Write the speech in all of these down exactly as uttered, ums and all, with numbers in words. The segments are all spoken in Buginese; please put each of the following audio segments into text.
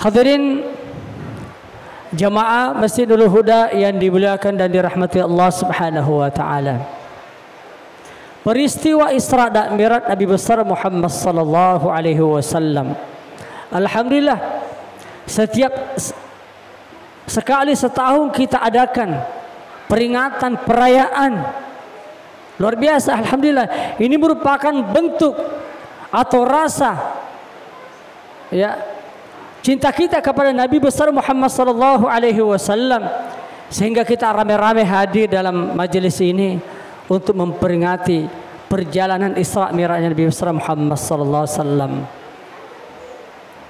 Hadirin jamaah Masjidul Huda yang dimuliakan dan dirahmati Allah Subhanahu wa taala. Peristiwa Isra dan Mi'raj Nabi besar Muhammad sallallahu alaihi wasallam. Alhamdulillah, setiap s-, sekali setahun kita adakan peringatan perayaan. Luar biasa, alhamdulillah. Ini merupakan bentuk atau rasa, ya, cinta kita kepada Nabi besar Muhammad sallallahu alaihi wasallam, sehingga kita rame-rame hadir dalam majelis ini untuk memperingati perjalanan Isra Mi'rajnya Nabi besar Muhammad sallallahu alaihi wasallam.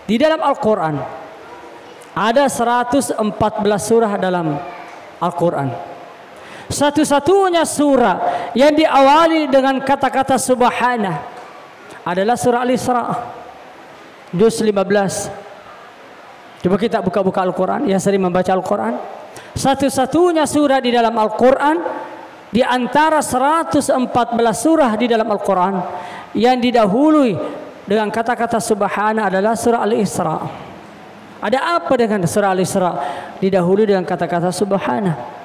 Di dalam Al-Quran ada seratus empat belas surah dalam Al-Quran. Satu-satunya surah yang diawali dengan kata-kata subhana adalah surah Al-Isra, juz lima belas. Coba kita buka-buka Al-Quran, yang sering membaca Al-Quran. Satu-satunya surah di dalam Al-Quran, di antara seratus empat belas surah di dalam Al-Quran, yang didahului dengan kata-kata subhana adalah surah Al-Isra. Ada apa dengan surah Al-Isra didahului dengan kata-kata subhana?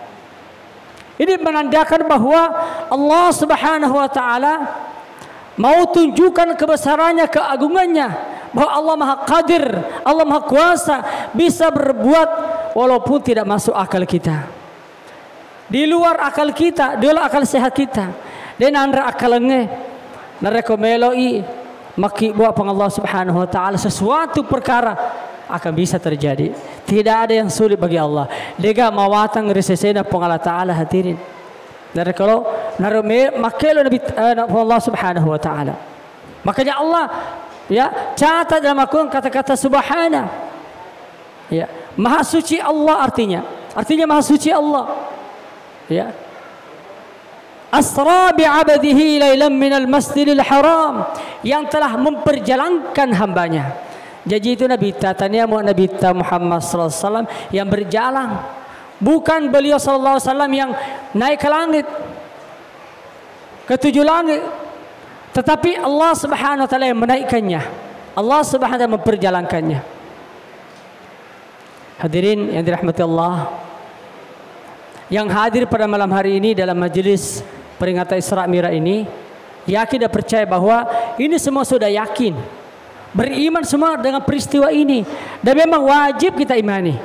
Ini menandakan bahwa Allah Subhanahu wa Ta'ala mau tunjukkan kebesarannya, keagungannya, bahwa Allah Maha Qadir, Allah Maha Kuasa, bisa berbuat walaupun tidak masuk akal kita. Di luar akal kita, di luar akal sehat kita. De' nanre akkalengnge. Narekko melo'i makkibbuaq Puang Allah Subhanahu wa Ta'ala sesuatu perkara, akan bisa terjadi. Tidak ada yang sulit bagi Allah. De'ga mawatang ri sesena Puang Allah Ta'ala, hadirin. Narekko lo, naro me-, makkelo Nabi, eh, na-, Puang Allah Subhanahu wa Ta'ala. Makanya Allah, ya, catat dalam Al-Quran kata-kata subhana. Ya, Maha Suci Allah artinya. Artinya Maha Suci Allah. Ya. Asra bi abdihi lailan minal masjidil haram, yang telah memperjalankan hambanya. Jadi itu Nabi ta, tania mu Nabi ta Muhammad sallallahu alaihi wasallam yang berjalan. Bukan beliau sallallahu alaihi wasallam yang naik ke langit, ke tujuh langit. Tetapi Allah Subhanahu wa Ta'ala yang menaikkannya. Allah Subhanahu wa Ta'ala memperjalankannya. Hadirin yang dirahmati Allah, yang hadir pada malam hari ini dalam majelis peringatan Isra Mi'raj ini, yakin dan percaya bahwa ini semua sudah yakin, beriman semua dengan peristiwa ini, dan memang wajib kita imani.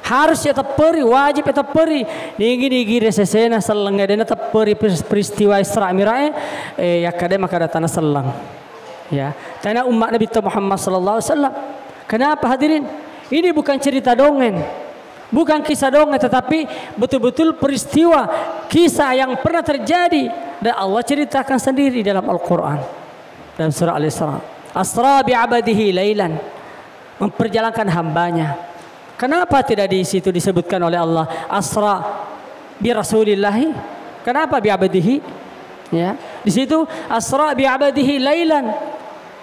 Harus itepperi, wajib itepperi. Nigi-nigi ri sesena sellengnge de' natepperi peris-, peristiwa Isra Mi'raj, eh, yakkeda makkeda tana selleng. Ya, tana umma Nabi Muhammad sallallahu alaihi wasallam. Kenapa, hadirin? Ini bukan cerita dongeng. Bukan kisah dongeng, tetapi betul-betul peristiwa, kisah yang pernah terjadi dan Allah ceritakan sendiri dalam Al-Quran. Dalam surah Al-Isra. Asra bi abdihi lailan. Memperjalankan hambanya. Kenapa tidak di situ disebutkan oleh Allah asra bi rasulillahi? Kenapa bi abdihi? Ya, di situ asra bi abdihi lailan,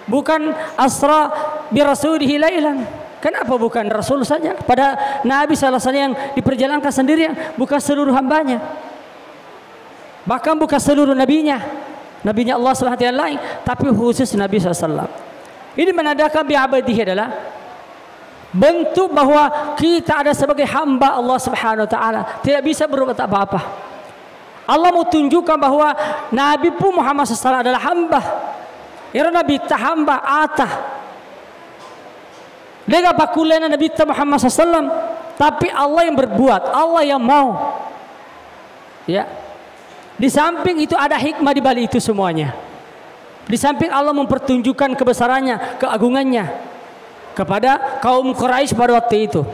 bukan asra bi rasulihi lailan. Kenapa bukan Rasul saja? Pada Nabi sallallahu alaihi wasallam yang diperjalankan sendirian, bukan seluruh hambanya. Bahkan bukan seluruh nabinya, nabinya Allah subhanahu wa ta'ala lain, tapi khusus Nabi sallallahu alaihi wasallam. Ini menandakan bi abdihi adalah bentuk bahwa kita ada sebagai hamba Allah Subhanahu wa Ta'ala, tidak bisa berbuat apa-apa. Allah mau tunjukkan bahwa Nabi pun Muhammad sallallahu alaihi wasallam adalah hamba. Ero Nabi ta hamba, ata. De'ga pakkullena Nabi ta Muhammad sallallahu alaihi wasallam, tapi Allah yang berbuat, Allah yang mau. Ya. Di samping itu ada hikmah di balik itu semuanya. Di samping Allah mempertunjukkan kebesarannya, keagungannya kepada kaum Quraisy pada waktu itu.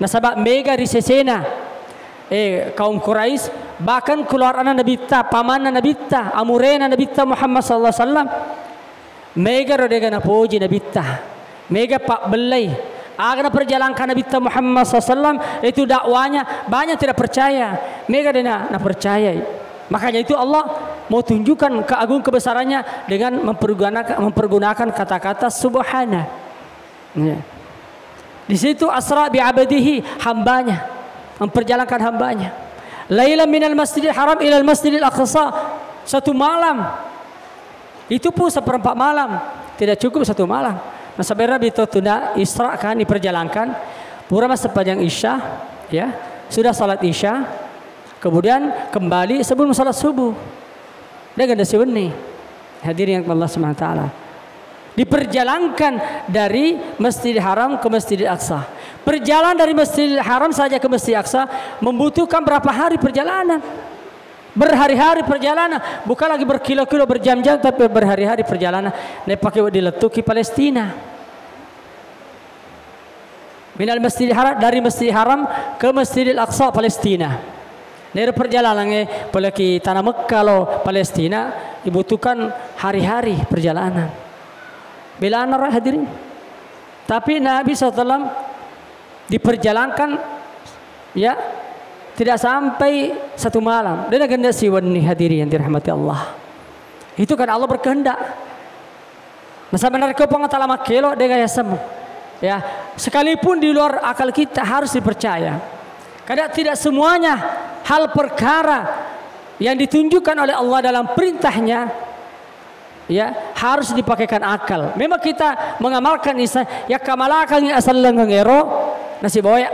Nasaba mega ri sesena, eh, kaum Quraisy, bahkan keluargana Nabitta, pamanna Nabitta, amurena Nabitta Muhammad sallallahu alaihi wasallam, mega ro de'ga napoji Nabitta. Mega pabbellai. Aga naperjalankan Nabitta Muhammad sallallahu alaihi wasallam, itu dakwanya, banyak tidak percaya. Mega de'na napercayai. Makanya itu Allah mau tunjukkan keagung kebesarannya dengan mempergunakan, mempergunakan kata-kata subhana. Ya. Di situ asra bi abdihi, hambanya, memperjalankan hambanya. Lailan minal masjidil haram ilal masjidil aqsa. Satu malam. Itu pun seperempat malam. Tidak cukup satu malam. Nasaba Nabi tau tunda Isra kan diperjalankan, pura massempajang Isya, ya, sudah salat Isya, kemudian kembali sebelum salat subuh. Dia ganda siwenni. Hadirin yang Allah Subhanahu wa taala. Diperjalankan dari Masjidil Haram ke Masjidil Aqsa. Perjalanan dari Masjidil Haram saja ke Masjidil Aqsa membutuhkan berapa hari perjalanan? Berhari-hari perjalanan, bukan lagi berkilo-kilo, berjam-jam, tapi berhari-hari perjalanan. Naipake dilettuki Palestina. Minal Masjidil Haram, dari Masjidil Haram ke Masjidil Aqsa, Palestina. Nero perjalanangnge, poleki tana Mekka lo Palestina, dibutuhkan hari-hari perjalanan. Belana, hadirin. Tapi Nabi sallallahu alaihi wasallam diperjalankan, ya, tidak sampai satu malam. Dia ganda siwenni, hadirin yang dirahmati Allah. Itu kan Allah berkehendak. Nasaba narekko Puang Allah Taala makkelo, de' gaga yaseng. Ya, sekalipun di luar akal kita harus dipercaya. Karena tidak semuanya hal perkara yang ditunjukkan oleh Allah dalam perintahnya, ya, harus dipakaikan akal. Memang kita mengamalkan isa, ya, kamalakangi asellengeng ero, nasibawai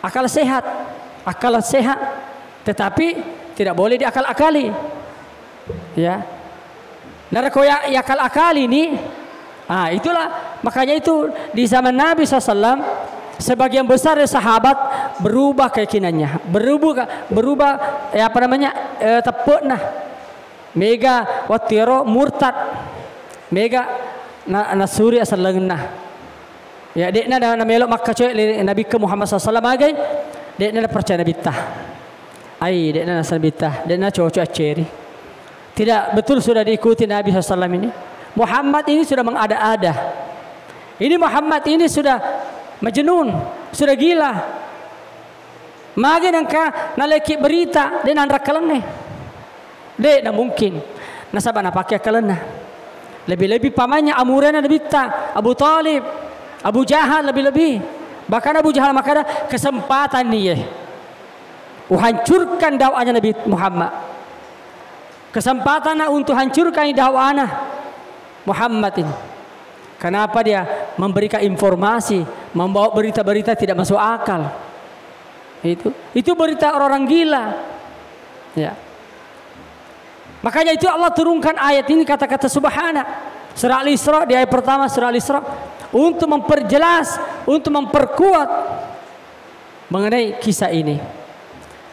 akal sehat, akal sehat, tetapi tidak boleh diakal-akali. Ya. Narekko ya, yakal-akali ni, ah, itulah makanya itu di zaman Nabi sallallahu alaihi wasallam sebagian besar dari sahabat berubah keyakinannya, berubah, berubah, ya, apa namanya, eh, teppe'na. Mega wattu ero murtad, mega na-, nasuri asellengenna. Ya, de'na na-, namelo makkacoe le Nabitta Muhammad sallallahu alaihi wasallam agai, de'na napercaya Nabitta. Ai, de'na nasa Nabitta, de'na cocok acceri. Tidak betul sudah diikuti Nabi sallallahu alaihi wasallam ini. Muhammad ini sudah mengada-ada. Ini Muhammad ini sudah majnun, sudah gila. Magi nengka naleki berita, de' nanrakkalengnge. De' na mungkin. Nasaba napake akkalenna. Lebih-lebih pamannya amurana Nabitta, Abu Talib, Abu Jahal lebih-lebih. Bahkan Abu Jahal makkada, "Kesempatan ni ye. Uhancurkan dakwahnya Nabi Muhammad." Kesempatanna untuk hancurkan dakwahna Muhammad ini. Kenapa dia memberikan informasi, membawa berita-berita tidak masuk akal? Itu, itu berita orang-orang gila. Ya. Makanya itu Allah turunkan ayat ini, kata-kata subhana. Surah Al-Isra, di ayat pertama surah Al-Isra, untuk memperjelas, untuk memperkuat mengenai kisah ini.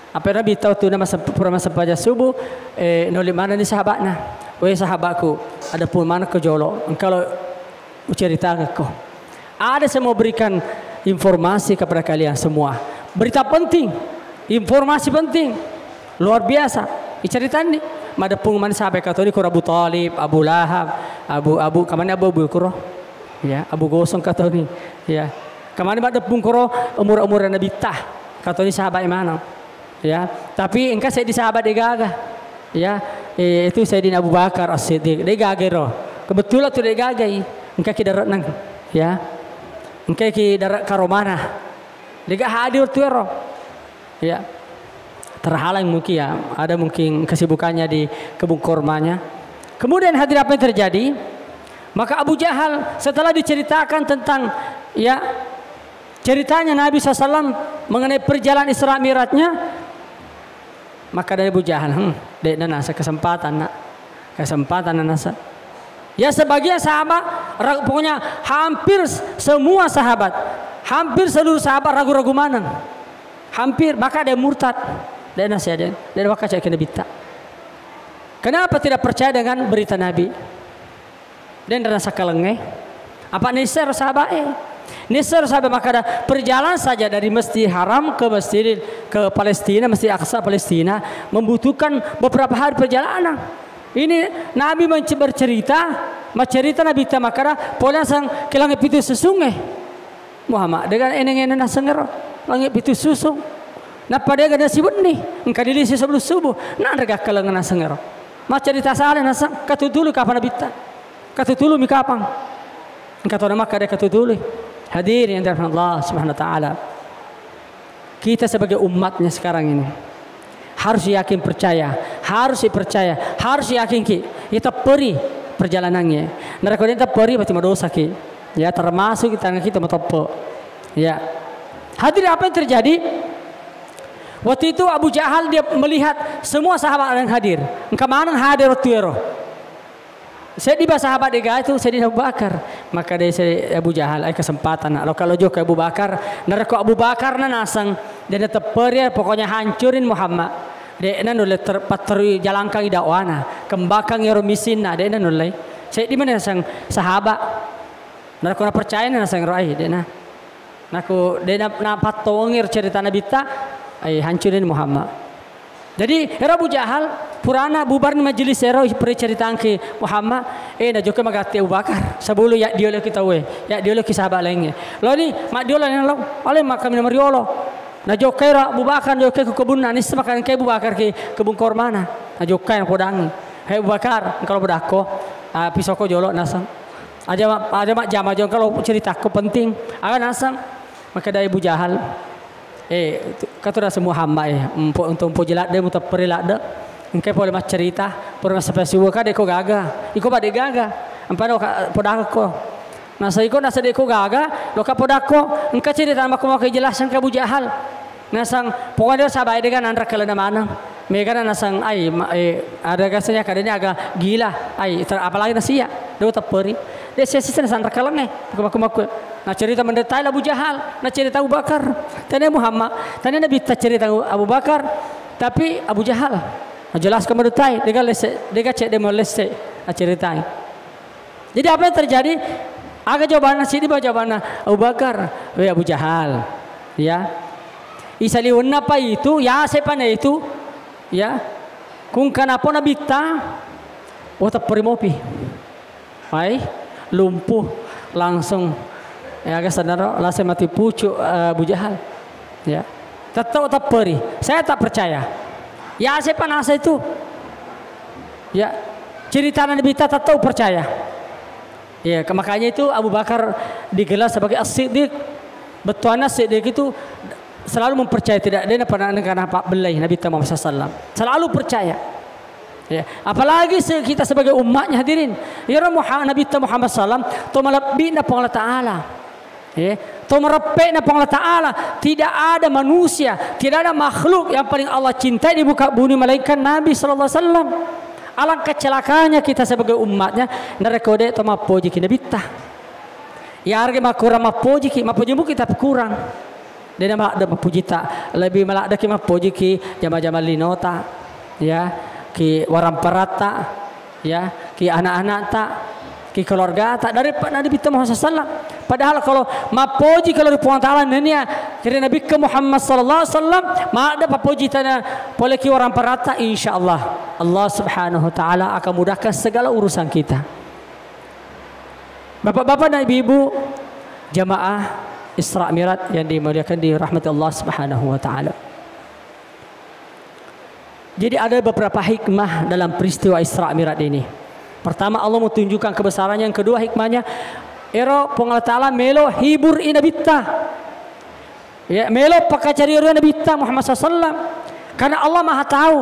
Apa Nabi tau tuna masa, pura massempajang subuh, eh, nauli manenni sahabatna. "Weh sahabatku, ada pun mana ke jolo, engkau lo uceritakan ko. Ada saya mau berikan informasi kepada kalian semua. Berita penting, informasi penting, luar biasa." Iceritanni, madeppung mani sahabat katoni kuro Abu Talib, Abu Lahab, Abu, Abu, kamani Abu, Abu kuro? Ya, Abu Gosong katoni. Ya. Kamani madeppung kuro umur-umur Nabitta. Katoni sahabat maneng. Ya, tapi engka seddi sahabat de' gaga. Ya, eh, itu Sayyidina Abu Bakar As-Siddiq. De' gaga ro. Kebetulan tu de' gagai. Engka ki dare'na. Ya. Engka ki dare' karomana. De' gaga hadir tu ero. Ya. Terhalang mungkin ya. Ada mungkin kesibukannya di kebun kormanya. Kemudian hadirin apa yang terjadi? Maka Abu Jahal setelah diceritakan tentang, ya, ceritanya Nabi sallallahu alaihi wasallam mengenai perjalanan Isra Mi'rajnya, maka dari Abu Jahal, "Hmm, de' nanasa kesempatan, nak. Kesempatan nanasa." Ya, sebagian sahabat, ra-, pokoknya hampir s-, semua sahabat, hampir seluruh sahabat ragu-ragu maneng. Hampir, bahkan ada yang murtad. De' nasa, de', de' wakka cek kena Nabitta. Kenapa tidak percaya dengan berita Nabi? De' nasa kalengnge. Apa nissero sahabat e? Nissero sahabat makkada, perjalanan saja dari Masjid Haram ke Masjid, ke Palestina, Masjid Aqsa Palestina, membutuhkan beberapa hari perjalanan. Ini Nabi menc-, bercerita, maccerita Nabitta makkada, pole naseng ke langi pitu susungnge. Muhammad, de' gaga eneng-eneng naseng ero, langi pitu susung. Nappa de' gaga nasiwenni, engka dilisi sebelum subuh. Nanre gakkaleng naseng ero. Maccerita sale naseng, katutului kapang Nabitta. Katutului mi kapang. Engka tona makkada katutului. Hadirin yang dirahmati Allah Subhanahu wa taala. Kita sebagai umatnya sekarang ini harus yakin percaya, harus percaya, harus yakin ki. Ya tepperi perjalanannya. Narekko de' tepperi berarti madosa ki. Ya, termasuk kita, kita matoppe. Ya. Hadirin, apa yang terjadi? Waktu itu Abu Jahal dia melihat semua sahabat yang hadir. Engka maneng hadir waktu ero. Seddi ba sahabat dega itu, seddi Abu Bakar. Maka dia se-, Abu Jahal, ai kesempatan nak. Lo kalau jokka Abu Bakar, narekko Abu Bakar na naseng, dia na tepperi, pokoknya hancurin Muhammad. De'na nulle ter-, patterui jalangkangi dakwana, kembangkangi ero misinna, de'na nulle. Seddi mana naseng sahabat. Narekko napercayai naseng ro ai, de'na. Nako de'na, napattongi ro cerita Nabitta, ai hancurin Muhammad. Jadi, ero Abu Jahal, purana bubarni majelis ero, perri ceritangki Muhammad, eh, najokka magatti Abu Bakar, sebelum ya dioloki tauwe, ya dioloki sahabat laingnge. Loni, maddiolo lo, ale makkami namariolo. Najokkai ro Abu Bakar, najokkai ku kebunna, nisseng makkeda engka Abu Bakar ki kebun kormana. Najokkai napodangi. Hai Abu Bakar, engka lo podakko, ah, pisoko jolo naseng. Aja ma-, aja majjama jolo, engka lo ceritakko penting. Aga naseng, makkedai Abu Jahal. Eh, tu-, katu rasa Muhammad, eh, empo-, untuk empoji ladde, mutepperi ladde. Engka pole maccerita, pura massapasiwa ka, deko gaga. Iko pa de gaga. Ampa lo ka-, podakko. Nasa iko nasa deko gaga, lo ka podakko. Engka cerita makko-makko jelaskan ke Abu Jahal. Nasang, pokoknya sabai dega nanra kalena maneng. Megana nasang, ai, ma-, eh, ada gasanya kadanya aga gila. Ai, ter-, apalagi nasia. Dewa tepperi. De sesi sana sanra kaleng, eh. Makko-makko. Nah, cerita mendetai Abu Jahal, nah, cerita Abu Bakar. Tanya Muhammad, tanya Nabitta cerita Abu Bakar, tapi Abu Jahal. Nah, jelaskan mendetai, dega lesse, dega cek demo lesse, nah, ceritai. Jadi apa yang terjadi? Aga jawabanna, sidi ba jawabanna Abu Bakar, weh Abu Jahal. Ya. Isaliwenna pa itu, ya sepa na itu, ya. Kungkana po Nabitta, wah tepperi mopi. Hai, lumpuh langsung. Ya, aga sanaro, lase mati pucuk, eh, Abu Jahal. Ya. Tetap tepperi. Saya tak percaya. Ya, saya panasa itu. Ya. Cerita Nabitta tetap percaya. Ya, ke-, makanya itu Abu Bakar digelar sebagai As-Siddiq. Bettuanna Siddiq itu selalu mempercayai, tidak, de na pernah nengka napabbellai Nabitta Muhammad sallallahu alaihi wasallam. Selalu percaya. Ya, apalagi se-, kita sebagai umatnya, hadirin. Iyaro Muha-, Nabitta Muhammad sallam, to malebbi'na Puang Allah Ta'ala. Ya, to mareppe'na Puang Allah Ta'ala. Tidak ada manusia, tidak ada makhluk yang paling Allah cintai di muka bumi melainkan Nabi sallallahu alaihi wasallam. Alangkah celakanya kita sebagai umatnya, narekko de to mappojiki Nabitta. Iyarega makkurang mappojiki, mappoji muki tapi kurang. Dena maladde mappojita, lebih maladdeki mappojiki jama-jama linota, ya, ki waramparatta, ya, ki anak-anakta, ki keluargata, daripada Nabitta Muhammad sallallahu alaihi wasallam. Padahal kalau mappoji kalau ri Puang Ta'ala nennia, ri Nabikka Muhammad sallallahu alaihi wasallam, maladde pappoji tana pole ki waramparatta, insya Allah, Allah Subhanahu wa Ta'ala akan mudahkan segala urusan kita. Bapak-bapak dan ibu-ibu, jamaah Isra Mi'raj yang dimuliakan, dirahmati Allah Subhanahu wa Ta'ala. Jadi, ada beberapa hikmah dalam peristiwa Isra Mi'raj ini. Pertama, Allah mau tunjukkan kebesarannya. Yang kedua, hikmahnya, ero Puang Allah Ta'ala melo hibur i Nabitta. Ya, melo pakacari ero Nabitta Muhammad sallallahu alaihi wasallam. Karena Allah Maha Tahu,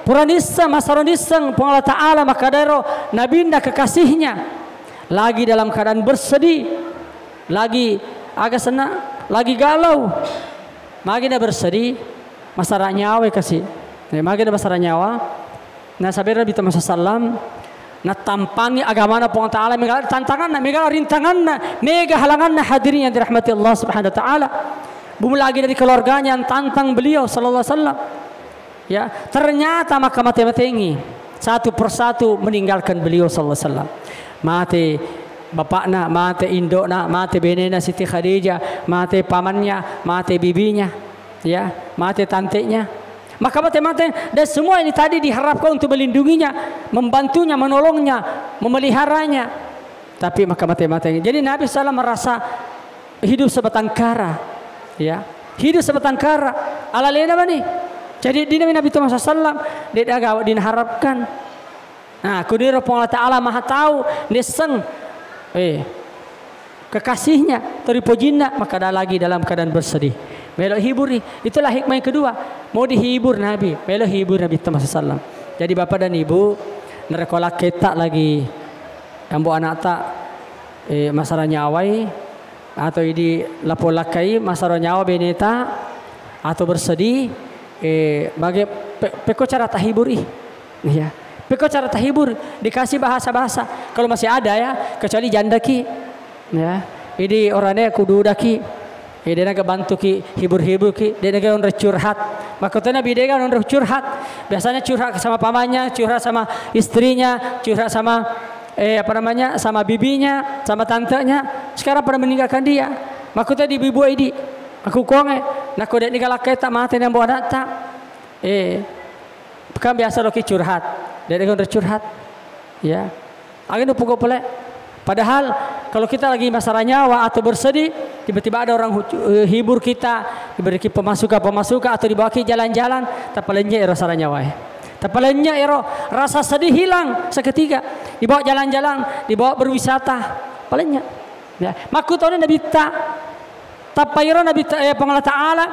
pura nisseng, masaro nisseng Puang Allah Ta'ala makkeda ero Nabinna kekasihnya lagi dalam keadaan bersedih, lagi aga senna, lagi galau. Magi na bersedih, masara nyawa kasi. Ya, magi na masara nyawa, Nasabari Nabitta Muhammad sallallahu alaihi wasallam, natampangi agamana Puang Ta'ala, mega tantanganna, mega rintanganna, mega halanganna, hadirin yang dirahmati Allah Subhanahu wa Ta'ala. Belum lagi dari keluarganya yang tantang beliau sallallahu alaihi wasallam. Ya, ternyata maka mate-matengi. Satu persatu meninggalkan beliau sallallahu alaihi wasallam. Mate bapakna, mate indokna, mate benena Siti Khadijah, mate pamannya, mate bibinya. Ya, mate tantenya. Maka mate-mate, dan semua ini tadi diharapkan untuk melindunginya, membantunya, menolongnya, memeliharanya. Tapi maka mate-mate. Jadi Nabi sallallahu alaihi wasallam merasa hidup sebatang kara. Ya, hidup sebatang kara. Ala lena mani. Jadi di Nabi, Nabi Muhammad sallallahu alaihi wasallam, de gaga dinaharapkan. Nah, kuniro Puang Allah Ta'ala Maha Tahu, nisseng, eh, kekasihnya, tori pojinna, maka ada lagi dalam keadaan bersedih. Melo hiburi. Itulah hikmah yang kedua. Mau dihibur Nabi, melo hibur Nabitta Muhammad sallallahu alaihi wasallam. Jadi Bapak dan Ibu, narekko lakketta lagi, ambo anakta, eh, masara nyawai, atau idi lapolakkai masara nyawa beneta, atau bersedih, eh, baga-, pe-, pekko cara tahiburi. Iya. Pekko cara tahibur, dikasih bahasa-bahasa. Kalau masih ada ya, kecuali jandaki. Ya. Idi orane kududaki. Eh, de' naga bantuki, hibur-hiburki, de' naga onro curhat. Makkutana Nabi de' ga onro curhat. Biasanya curhat sama pamannya, curhat sama istrinya, curhat sama, eh, apa namanya, sama bibinya, sama tantenya. Sekarang pada meninggalkan dia. Makkutana di bibu idi. Aku konge, nako de' niga lakkai ta mate nambo anakta. Eh, kan biasa loki curhat. De' naga onro curhat. Ya. Aga nupukko pole. Padahal kalau kita lagi masara nyawa atau bersedih, tiba-tiba ada orang hu-, eh, hibur kita, diberi pemasukan-pemasukan atau dibawa ki jalan-jalan, tapalennye ero sara nyawae. Tapalennye ero rasa sedih hilang seketika. Dibawa jalan-jalan, dibawa berwisata, palennye. Ya, makkutoni Nabitta. Tappa iro Nabitta, eh, Puang Allah Ta'ala,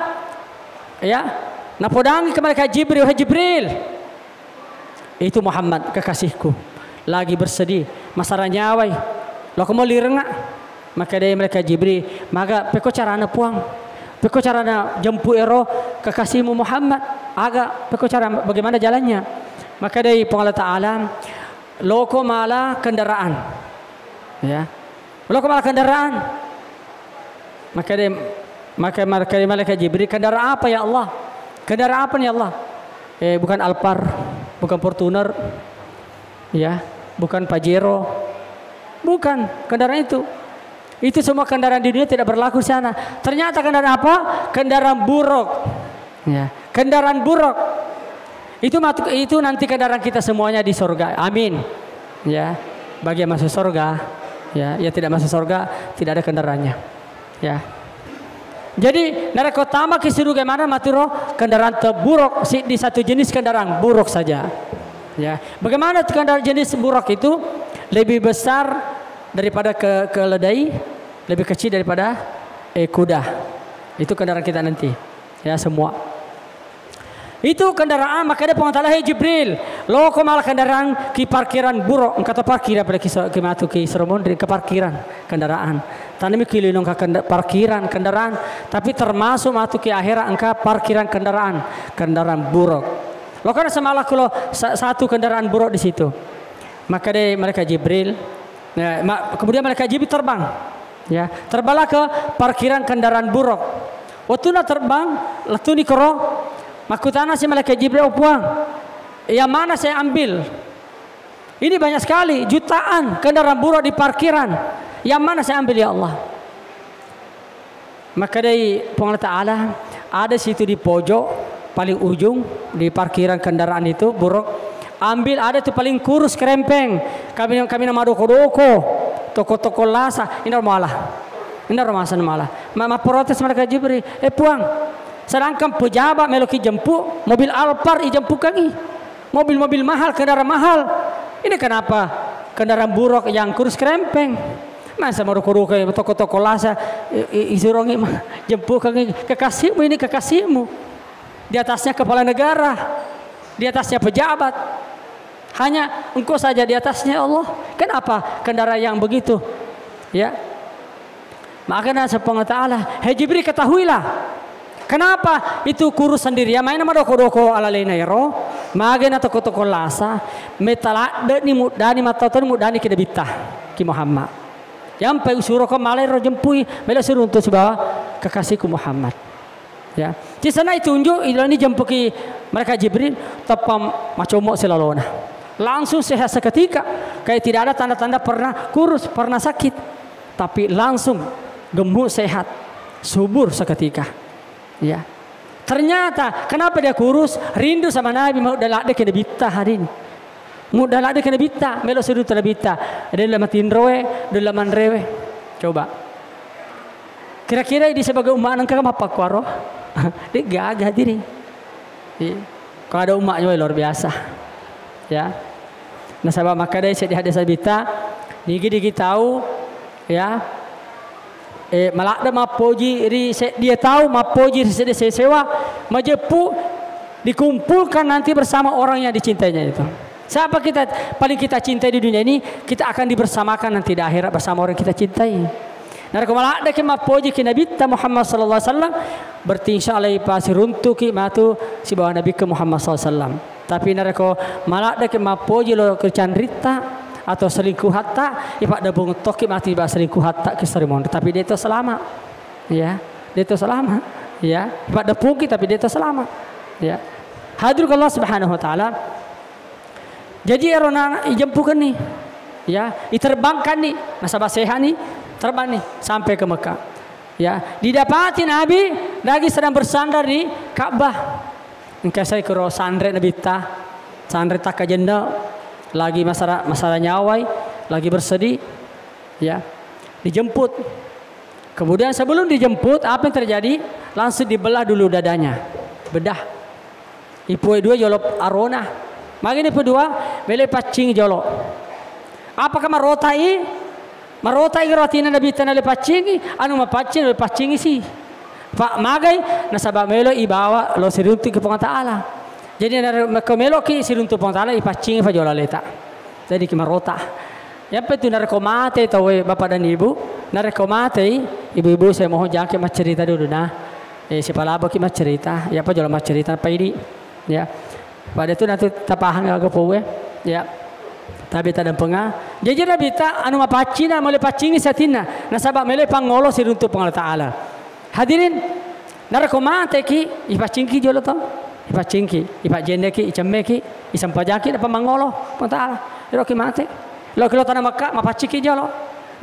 ya, napodangi ke malaikat Jibril, "Wahai Jibril, itu Muhammad kekasihku lagi bersedih, masara nyawai. Loko mo lirengnga." Maka dai malaikat Jibril, "Maga, pekko carana Puang? Pekko carana jempu ero kekasihmu Muhammad? Aga, pekko cara, bagaimana jalannya?" Maka dai Puang Allah Ta'ala, "Loko mala kendaraan." Ya. "Loko mala kendaraan." Maka dia, maka, maka dia malaikat Jibril, "Kendaraan apa ya Allah? Kendaraan apa nih Allah?" "Eh, bukan Alphard, bukan Fortuner, ya, bukan Pajero, bukan kendaraan itu. Itu semua kendaraan di dunia tidak berlaku di sana." Ternyata kendaraan apa? Kendaraan buruk. Ya, kendaraan buruk. Itu matu-, itu nanti kendaraan kita semuanya di surga. Amin. Ya, bagi yang masuk surga, ya, yang tidak masuk surga tidak ada kendaraannya. Ya. Jadi, narekko tama ki surga mana maturo kendaraan terburuk, si-, di satu jenis kendaraan buruk saja. Ya. Bagaimana tuh kendaraan jenis buruk itu? Lebih besar daripada ke-, keledai, lebih kecil daripada, eh, kuda. Itu kendaraan kita nanti. Ya, semua. Itu kendaraan, maka dia Puang Ta'ala, "Hei Jibril, loko mala kendaraan ki parkiran buruk, engka to parkiran pada ki so-, ki matu ki sero monri ke parkiran kendaraan. Tanami ki lino engka kenda-, parkiran kendaraan, tapi termasuk matu ki akhirat engka parkiran kendaraan, kendaraan buruk. Loko na semala kulo sa-, satu kendaraan buruk di situ." Maka dia malaikat Jibril, ya, ma-, kemudian malaikat Jibril terbang. Ya, terbanglah ke parkiran kendaraan buruk. Wettuna terbang, lettuni koro, makkutana si malaikat Jibril, "Oh Puang, yang mana saya ambil? Ini banyak sekali, jutaan kendaraan buruk di parkiran. Yang mana saya ambil ya Allah?" Maka dai Puang Allah Ta'ala, "Ada situ di pojok paling ujung di parkiran kendaraan itu buruk. Ambil ada tu paling kurus kerempeng. Kami, kami nama doko-doko, toko-toko lasa." Inaro mala. Inaro masa mala. Ma-, mapprotes malaikat Jibril, "Eh Puang, sedangkan pejabat meloki jempu, mobil Alphard ijempukangi. Mobil-mobil mahal, kendaraan mahal. Ini kenapa kendaraan buruk yang kurus kerempeng? Masa madoko-doko toko-toko lasa, i-, i-, isurongi ma-, jempukangi kekasihmu ini, kekasihmu. Di atasnya kepala negara, di atasnya pejabat. Hanya engkau saja di atasnya, ya Allah. Kenapa kendaraan yang begitu?" Ya. Makana Puang Allah Ta'ala, "Hei Jibril, ketahuilah, kenapa itu kurus sendiri? Ya, maena madoko-doko alalena ero, magena toko-toko lasa, metaladde ni muddani, mattautoni muddani ki Nabitta, ki Muhammad. Yampe usuroko malai ro jempui, melo siruntu sibawa kekasihku Muhammad." Ya. Cisana itunjuk, ilani jempuki malaikat Jibril, teppa macommo silalona. Langsung sehat seketika, kayak tidak ada tanda-tanda pernah kurus, pernah sakit. Tapi langsung gemuk sehat, subur seketika. Ya. Ternyata, kenapa dia kurus? Rindu sama Nabi, mau daladde ke Nabitta hari ini. Mudda ladde ke Nabitta, melo siruntu Nabitta. Della matinroe, della manrewe. Coba. Kira-kira di sebagai umat engka mappakkuaro? De gaga, hadirin. Iya. Kalau ada umatnya, wah, luar biasa. Ya. Nasaba makkeda seddi hadis Nabitta, nigi-nigi tau, ya, eh, maladde mappoji ri seddie tau, mappoji ri seddie sesewa, majeppu dikumpulkan nanti bersama orang yang dicintainya itu. Siapa kita paling kita cintai di dunia ini, kita akan dibersamakan nanti di akhirat bersama orang kita cintai. Narekko maladdeki mappojiki Nabitta Muhammad sallallahu alaihi wasallam, berarti insya Allah ipasiruntuki matu sibawa Nabikku Muhammad sallallahu alaihi wasallam. Tapi narekko maladdeki mappoji lo kecanritta atau selingkuhatta, ipaddepung tokki matu iba selingkuhatta ki sarimonri. Tapi de to selama. Ya, de to selama. Ya, ipaddepungki tapi de to selama. Ya. Hadir ke Allah Subhanahu wa Ta'ala. Jaji ero na ijempukenni, ya, iterbangkanni, nasaba sehani, terbangni sampai ke Mekah. Ya, didapati Nabi lagi sedang bersandar di Ka'bah. Engka sai kuro sanre Nabitta, sanre takkajenne, lagi masara, masara nyawai, lagi bersedih, ya, dijemput. Kemudian sebelum dijemput, apa yang terjadi? Langsung dibelah dulu dadanya. Bedah. Ipoe dua jolo arona. Magi ni pudua, melo paccing jolo. Apakah marotai? Marotai ro atina Nabitta nale paccingi, anu mapaccing, nale paccingi si. Pak magai, nasaba melo ibawa lo siruntu ke Puang Ta'ala. Jadi, nare-, mekko meloki siruntu Puang Ta'ala, ipaccingi fa jolo aleta. Jadi ki marota. Yappe tu narekko mate tauwe, bapak dan ibu, narekko matei, ibu-ibu saya mohon jangke maccerita dulu nah. Eh, sipalaboki maccerita, ya apa jolo maccerita apa idi. Ya. Pada tu nanti tapahang aga powe. Ya. Tapi tadampenga. Jadi Nabitta anu mapaccina melo paccingi satinna. Nasaba melo pangolo siruntu Puang Allah Ta'ala. Hadirin, narekko mateki, ipaccingki jolo to. Ipaccingki, ipajjenneki, icemmeki, isempajangki, nappa mangolo Puang Ta'ala. Eroki mate. Lo ki lo tanah Mekah, mapaccingki jolo.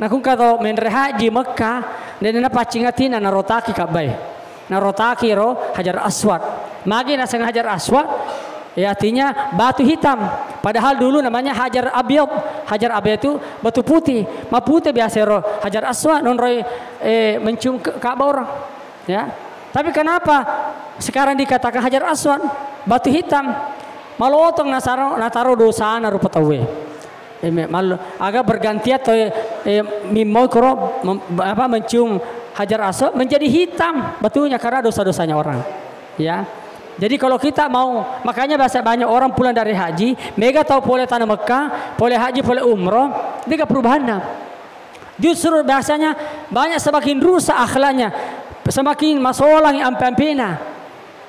Nakungka to menre haji Mekah, dena napaccing atina narotaki Ka'bah. Narotaki ro Hajar Aswad. Magi naseng Hajar Aswad? Ya, artinya batu hitam. Padahal dulu namanya Hajar Abyad. Hajar Abyad itu batu putih. Mapute biasa ro Hajar Aswad, nonroi, eh, mencium ke-, Ka'bah orang. Ya. Tapi kenapa sekarang dikatakan Hajar Aswad, batu hitam? Malotong nasaro, nataro dosana rupa tauwe. Eh, me-, mal-, aga bergantian to, eh, eh, mimmoi koro mem-, apa, mencium Hajar Aswad menjadi hitam batunya karena dosa-dosanya orang. Ya. Jadi kalau kita mau, makanya biasa banyak orang pulang dari haji, mega tau pole tanah Mekah, pole haji, pole umroh, dega perubahanna. Justru biasanya banyak semakin rusak akhlaknya, semakin masolang ampe-ampena.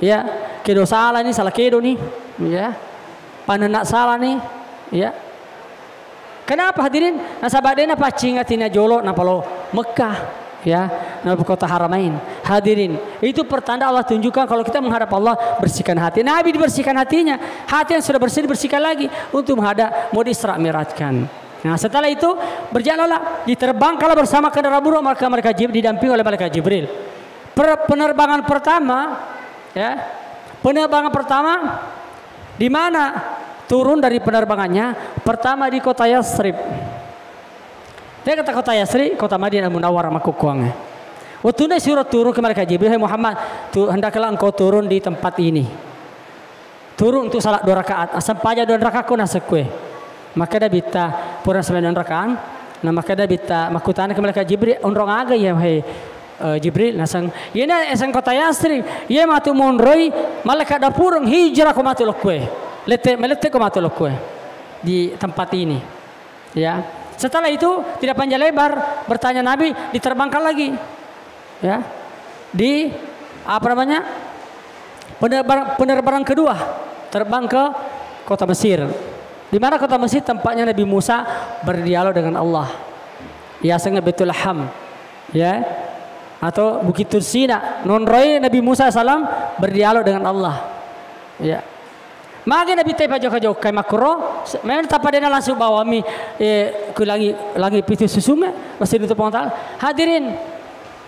Ya, kedo salah ni, salah kedo ni, ya. Panenna salah ni, ya. Kenapa hadirin? Nasaba dena paccing atina jolo napalo Mekah, ya, na kota haramain. Hadirin, itu pertanda Allah tunjukkan kalau kita menghadap Allah, bersihkan hati. Nabi dibersihkan hatinya, hati yang sudah bersih dibersihkan lagi untuk menghadap mau diisra mi'rajkan. Nah, setelah itu berjalanlah, diterbangkanlah bersama kendaraan burung mereka, mereka Jib-, didampingi oleh malaikat Jibril. Per-, penerbangan pertama, ya, penerbangan pertama di mana turun dari penerbangannya? Pertama di kota Yasrib. Dia kata kota Yasrib, kota Madinah Munawwarah makkukkuangnge. Waktu dia suruh turun ke malaikat Jibril, "Hai Muhammad, tu-, hendaklah engkau turun di tempat ini." Turun untuk salat dua rakaat. Asempajang dua rakaat ko nasekkue. Makkeda Nabitta, pura sembahyang dua rakaat. Nah, makkeda Nabitta, makkutana ke malaikat Jibril, "Onrong aga iya, wahai, eh, Jibril?" Naseng, "Iyena eseng kota Yasrib, iya matu monroi, malaikat dapureng hijrah ko matu lokkue. Lette, melette ko matu lokkue di tempat ini." Ya. Setelah itu tidak panjang lebar bertanya Nabi, diterbangkan lagi. Ya. Di, apa namanya, penerbar-, penerbangan kedua, terbang ke kota Mesir. Di mana kota Mesir? Tempatnya Nabi Musa berdialog dengan Allah. Yasengnge Baitul Laham, ya, atau Bukit Tursina. Nonroi Nabi Musa salam berdialog dengan Allah. Ya. Magi Nabitta pajokka-jokkai makkuro, se-, memang tappa dena langsung bawami, eh, ku langi, langi pitu susungnge, masih untuk Puang Ta'ala. Hadirin,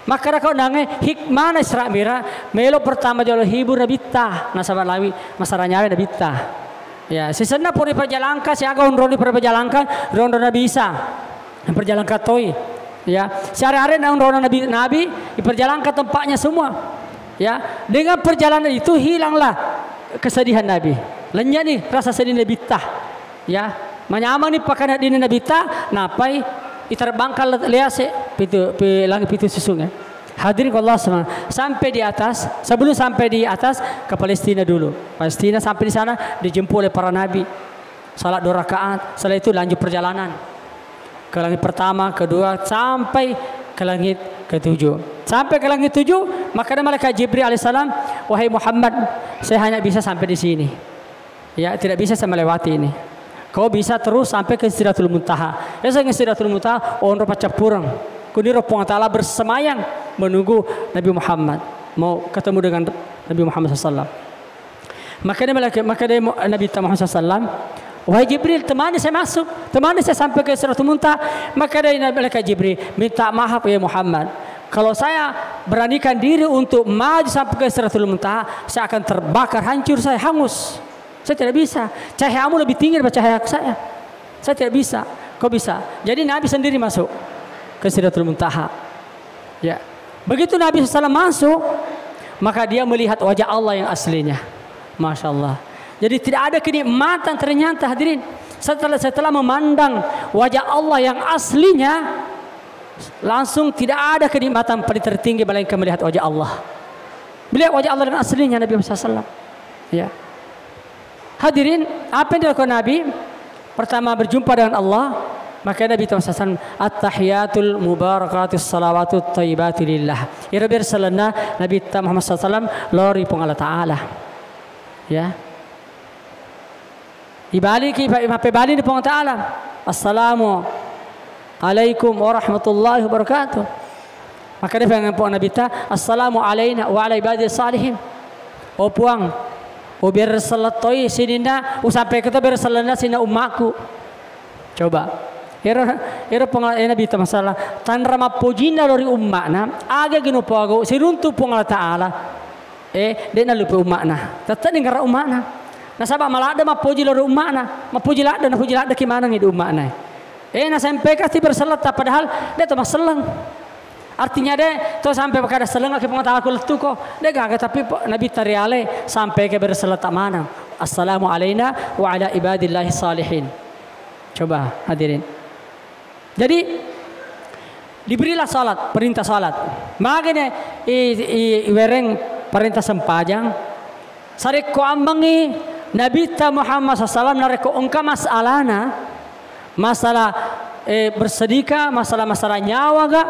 makkadako nangnge hikmana Isra Mi'raj, melo pertama jolo hibur Nabitta, nasaba lawi masara nyawa Nabitta. Ya, sisenna pura iperjalankan, siaga onroni pura iperjalankan, ronro Nabi Isa. Iperjalankan toi. Ya, siare-are na onrona Nabi, Nabi, iperjalankan tempatnya semua. Ya, dengan perjalanan itu hilanglah kesedihan Nabi. Lenyani rasa sedih Nabitta. Ya, manyamani pakana dini Nabitta, napai iterbangkan le-, lease pitu, pi-, langit pitu susungnge. Hadirin Allah semua. Sampai di atas, sebelum sampai di atas, ke Palestina dulu. Palestina sampai di sana dijemput oleh para nabi. Salat dua rakaat, setelah itu lanjut perjalanan ke langit pertama, kedua, sampai ke langit ketujuh. Sampai ke langit tujuh, makkeda malaikat Jibril alaihissalam, "Wahai Muhammad, saya hanya bisa sampai di sini. Ya, tidak bisa saya melewati ini. Kau bisa terus sampai ke Sidratul Muntaha." Biasa ke Sidratul Muntaha, onro paccappureng. Kuniro Puang Ta'ala bersemayam menunggu Nabi Muhammad, mau ketemu dengan Nabi Muhammad sallallahu alaihi wasallam. Makanya malaikat, makanya mu-, Nabi Muhammad sallallahu alaihi wasallam, "Wahai Jibril, temani saya masuk, temani saya sampai ke Sidratul Muntaha." Makanya Nabi, malaikat Jibril, "Minta maaf ya Muhammad, kalau saya beranikan diri untuk maju sampai ke Sidratul Muntaha, saya akan terbakar, hancur saya, hangus. Saya tidak bisa. Cahayamu lebih tinggi daripada cahaya saya. Saya tidak bisa. Kau bisa." Jadi Nabi sendiri masuk ke Sidratul Muntaha. Ya. Begitu Nabi sallallahu alaihi wasallam masuk, maka dia melihat wajah Allah yang aslinya. Masya Allah. Jadi tidak ada kenikmatan ternyata, hadirin. Setelah, setelah memandang wajah Allah yang aslinya, langsung tidak ada kenikmatan paling tertinggi melainkan melihat wajah Allah. Melihat wajah Allah yang aslinya, Nabi sallallahu alaihi wasallam. Ya. Hadirin, apa yang dilakukan Nabi? Pertama, berjumpa dengan Allah, maka Nabi sallallahu alaihi wasallam, "At-tahiyatul mubarakatus salawatut thayyibatu lillah." Iro bersalanna Nabi Muhammad sallallahu alaihi wasallam lao ri Puang Allah Ta'ala. Ya. Ibaliki, ipa-, imappebali ni Puang Ta'ala, "Assalamu alaikum warahmatullahi wabarakatuh." Makanya pengen Puang Nabi ta, "Assalamu alaina wa ala ibadis salihin." Oh Puang, ubiar selettoi sininna, usampai kita biar selena sininna ummaku. Coba. Ero, ero pengal-, eh, Nabi ta masalah, tanra mappojinna lori umma'na, aga gino poago, siruntu Puang Allah Ta'ala. Eh, de' nalupe umma'na. Tette' ninggara umma'na. Nasaba' maladde' mappoji lao ri umma'na. Mappoji ladde', nappoji ladde'ki manengngi di umma'na. Eh, nasampaikan ti berselletta, padahal de' to masselleng. Artinya de' to sampai kada sellengki Puang Ta'ala ku lettuko. De' gaga, tapi po-, Nabi tariale sampai ke berselletta maneng. "Assalamu alaina wa ala ibadillahi salihin." Coba hadirin. Jadi, diberilah salat, perintah salat. Magane i, i, iwereng perintah sempajang. Sarekko ammengngi Nabitta Muhammad sallallahu alaihi wasallam, narekko engka masalana, masalah, eh, bersedekah, masalah-masalah nyawa ga,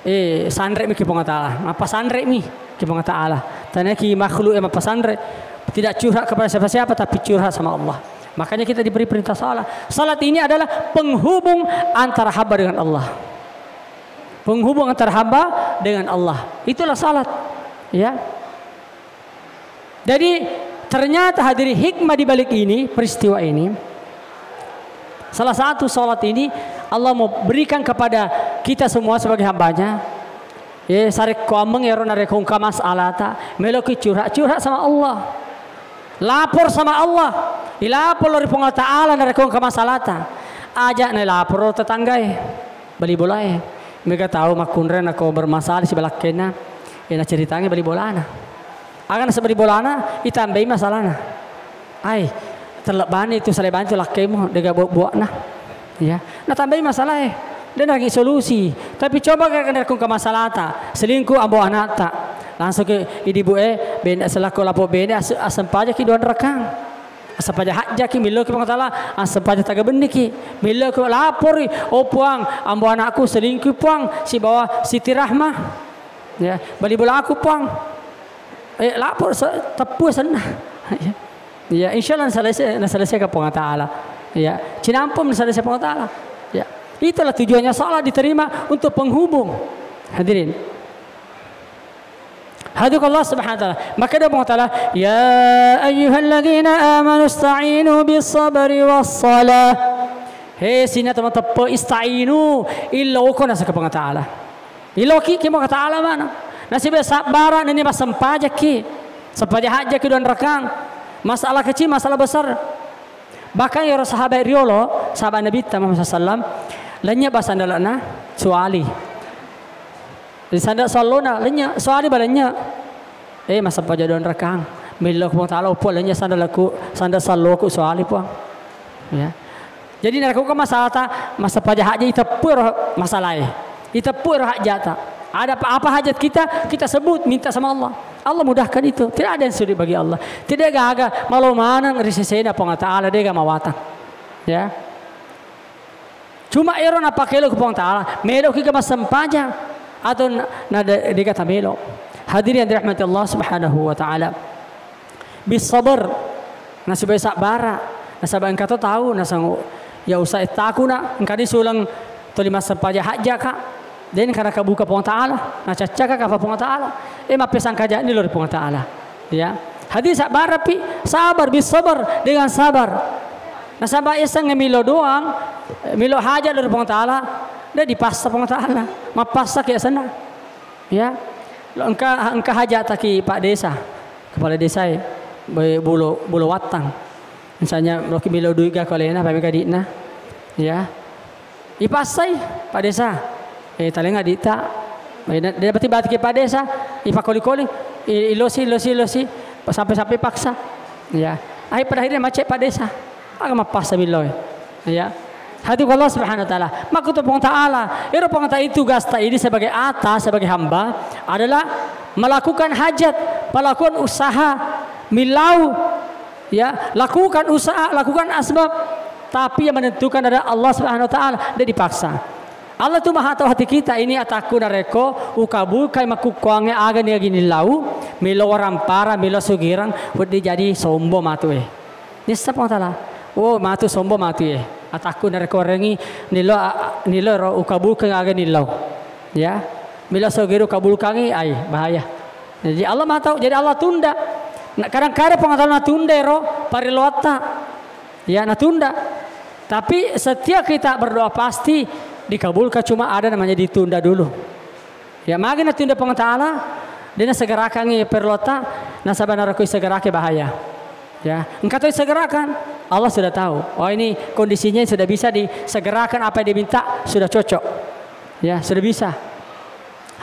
eh, sanre'mi ki Puang Ta'ala. Mappasanre'mi ki Puang Ta'ala. Taniaki makhluk yang mappasanre'. Tidak curhat kepada siapa-siapa, tapi curhat sama Allah. Makanya kita diberi perintah salat. Salat ini adalah penghubung antara hamba dengan Allah. Penghubung antara hamba dengan Allah. Itulah salat. Ya. Jadi, ternyata hadirin, hikmah di balik ini, peristiwa ini, salah satu salat ini Allah mau berikan kepada kita semua sebagai hambanya. Eh, sarekko ammengngi ero narekko engka masalata, meloki curhat, curhat sama Allah. Lapor sama Allah. Ilapor lao ri Puang Allah Ta'ala narekko engka masalata. Aja' nailaporo tetanggae, bali bolae. Mega tau makkunrai nako bermasalah sibawa lakkainna, eh, naceritangi bali bolana. Aga nasaba' bali bolana, itambai masalana. Ai, tellebbani tu, salebbani tu lakkaimu, dega buak-buakna. Ya, natambai masalae. De' narangi solusi. Tapi coba ga narekko engka masalata, selingkuh ambo anakta. Langsung ke idi bue, bene selaku lapo bene as-, asempajaki dua rakang. Asempajang hajjaki, milloki Puang Ta'ala, asempajang taga benniki. Milloki lapori, "Oh Puang, ambo anakku selingkuh Puang, sibawa Siti Rahmah." Ya, bali bolaku Puang. Eh, lapor se-, teppu senna. Ya. Ya, insya Allah nasalese-, nasaleseka Puang Ta'ala. Ya, cinampu nasalese Puang Ta'ala. Ya. Itulah tujuannya salat diterima, untuk penghubung. Hadirin. Haduk Allah Subhanahu wa Ta'ala. Maka dia Puang Ta'ala, "Ya ayyuhalladzina amanu ista'inu bis sabri was salah." He, sininna tau mateppe, ista'inu, illoko nasaba' Puang Ta'ala. Iloki ki Puang Ta'ala mana? Nasaba' sabbara' nennia massempajakki. Sempajang hajjaki dua rakang. Masalah kecil, masalah besar. Bahkan iyaro sahabat riolo, sahabat Nabitta Muhammad sallallahu alaihi wasallam, lennye' ba sandale'na, suali. Di sandale' sallona, lennye', suali ba lennye'. Eh, massempajang dua rakang. Millau Puang Ta'ala, "Oh Puang, lennye' sandale'ku, sandale' salloku, suali Puang." Ya. Jadi narekko engka masalata, massempajang hajja, iteppu ero masalae. Iteppu ero hajata. Ada apa-apa hajat kita, kita sebut, minta sama Allah. Allah mudahkan itu. Tidak ada yang sulit bagi Allah. Tidak gaga, malo maneng ri sesena Puang Ta'ala, dega mawatang. Ya. Cuma ero napakelo ku Puang Ta'ala, melo ki ga massempajang atau na, na de, de ga tamelo. Hadirin yang dirahmati Allah Subhanahu wa Ta'ala. Bisabar, nasaba sabbara, nasaba engka to tau, nasangu, ya usah takuna, engka disuleng toli massempajang hajja ka, den kana kabuka Puang Ta'ala, nacaccaka kapa Puang Ta'ala, e mappesangka jani lori Puang Ta'ala. Ya. Hadirin sabbara pi, sabar, bisabar, dengan sabar. Nasaba eseng milo doang, milo hajat lori Puang Ta'ala, de dipassa Puang Ta'ala, mappassa ke senna. Ya. Lo engka, engka hajat taki Pak Desa, kepala desa e, be-, bulo, bulo wattang. Misalnya, lo ki milo dui ga kalena, pami gadina. Ya. Ipassai, Pak Desa. Eh, talenga dita. Eh, na, dia berarti batu ke Pak Desa, ipakoli-koli, i-, ilosi, ilosi, ilosi, sampai-sampai paksa. Ya. Ai pada akhirnya macet Pak Desa. Aga mappassa billo e. Ya. Hati Allah Subhanahu wa Ta'ala. Makkuttu Puang Ta'ala. Ero Puang Ta'ala itu gasta ini sebagai ata, sebagai hamba adalah melakukan hajat, melakukan usaha, milau, ya, lakukan usaha, lakukan asbab. Tapi yang menentukan adalah Allah Subhanahu wa Ta'ala, tidak dipaksa. Allah tu Maha Tahu hati kita. Ini atakku narekko ukabulkai makkukkuangnge aga ni agini lau, melo warampara, melo sugirang, wedding jadi sombo matu e. Nissa Puang Ta'ala. Oh, matu sombo matu e. Atakku narekko warengi nilo, nilo ro ukabulkang aga nillau. Ya. Melo sogiro kabulkangi, ai, bahaya. Jadi Allah Maha Tahu, jadi Allah tunda. Nah, kadang-kadang Puang Ta'ala natunda ro parelloatta. Ya, natunda. Tapi setiap kita berdoa pasti dikabulkan, cuma ada namanya ditunda dulu. Ya, magi natunda Puang Ta'ala, de nasegerakangi parelloatta, nasaba narekko isegerake bahaya. Ya, engka to isegerakan, Allah sudah tahu. Oh, ini kondisinya sudah bisa disegerakan apa yang diminta, sudah cocok. Ya, sudah bisa.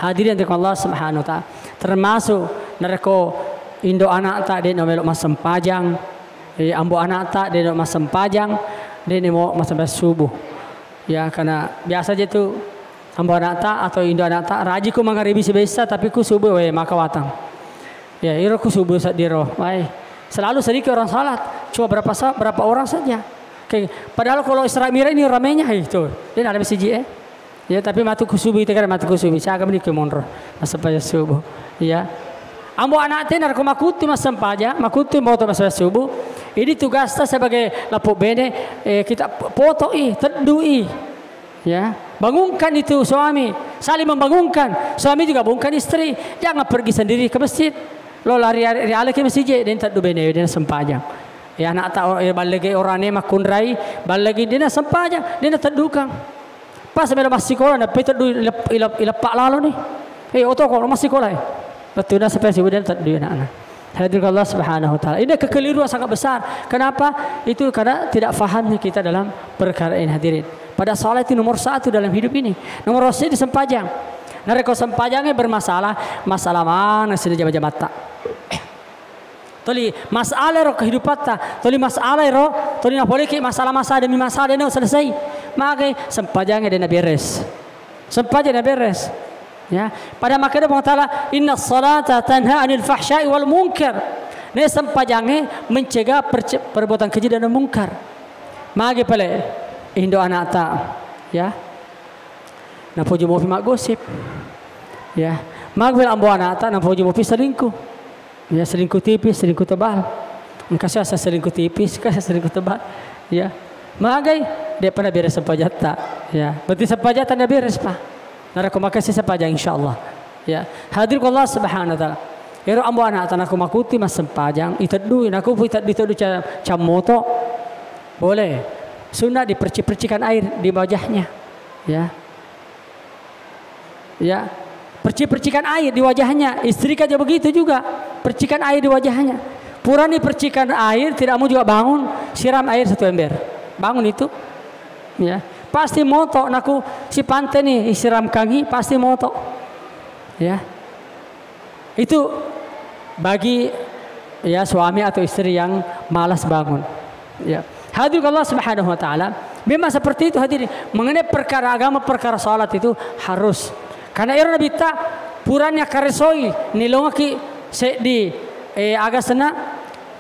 Hadirin yang dirahmati Allah Subhanahu wa Ta'ala. Termasuk narekko indo anakta de namelo massempajang, eh, ambo anakta de namelo massempajang, de namo massempajang subuh. Ya, karena biasa aja tu ambo anakta atau indo anakta, raji ku mangaribi sibessa, tapi ku subuh, we, maka watang. Ya, iro ku subuh seddiro. Wai, selalu sedikit orang salat. Cuma berapa sa-, berapa orang saja. Oke, padahal kalau Isra Mi'raj ini ramenya itu. Ini ada masjid, eh. Ya, tapi matu ku subuh itu kan matu ku subuh. Siaga meni ke monro. Massempajang subuh. Ya. Ambo anakta narekko makuttu massempajang, makuttu moto massempajang subuh. Ini tugasta sebagai lapuk bene, eh, kita potoi, teddui. Ya, bangunkan itu suami, saling membangunkan. Suami juga bangunkan istri. Jangan pergi sendiri ke masjid. Lo lari ri ale ke masjid, den teddu bene, den sempajang. Ya, anakta, eh, ballege orane makkunrai, ballege den sempajang, den teddukang. Pas melo massikola, na pe teddu ilep-, ilep-, ileppa lalo ni. Eh, oto ko massikola, eh. Betul na sepe si den teddu anakna. Hadirin Allah Subhanahu wa Ta'ala. Ini kekeliruan sangat besar. Kenapa? Itu karena tidak fahamnya kita dalam perkara ini, hadirin. Pada salat itu nomor satu dalam hidup ini. Nomor satu itu sempajang. Narekko sempajangnge bermasalah, masalah mana sini jama-jamatta? Toli masalah ro kehidupatta, toli masalah ro, toli napoliki masalah-masalah demi masalah dena selesai. Maka sempajangnge dena beres. Sempajang na beres. Ya, pada makkeda Puang Ta'ala, "Inna salata tanha anil fahsya'i wal munkar." Ne sempajangnge mencegah perce-, perbuatan keji dan mungkar. Magi pale indo anakta, ya. Napoji mopi maggosip. Ya. Magi pale ambo anakta napoji mopi selingkuh. Ya, selingkuh tipis, selingkuh tebal. Engka sasa selingkuh tipis, engka sasa selingkuh tebal. Ya. Magai, de pernah beres sempajatta. Ya, berarti sempajatta na beres, Pak. Narekko makessing sempajang, insyaallah. Ya, hadir ku Allah Subhanahu wa Ta'ala. Ero ambo anakta narekko makuttu massempajang, iteddui, narekko pu iteddui, teddui ca-, cammoto. Boleh. Sunnah dipercik-percikan air di wajahnya. Ya. Ya. Percik-percikan air di wajahnya. Istri kan juga begitu juga. Percikan air di wajahnya. Purani percikan air, tidak mau juga bangun, siram air satu ember. Bangun itu. Ya. Pasti moto, naku si pante nih, isiramkangi, pasti moto. Ya. Itu bagi, ya, suami atau istri yang malas bangun. Ya. Hadir Allah Subhanahu wa Ta'ala. Memang seperti itu, hadirin. Mengenai perkara agama, perkara salat itu harus. Karena ero Nabitta, purani akkaresoi, nilongaki seddi, eh, aga senna,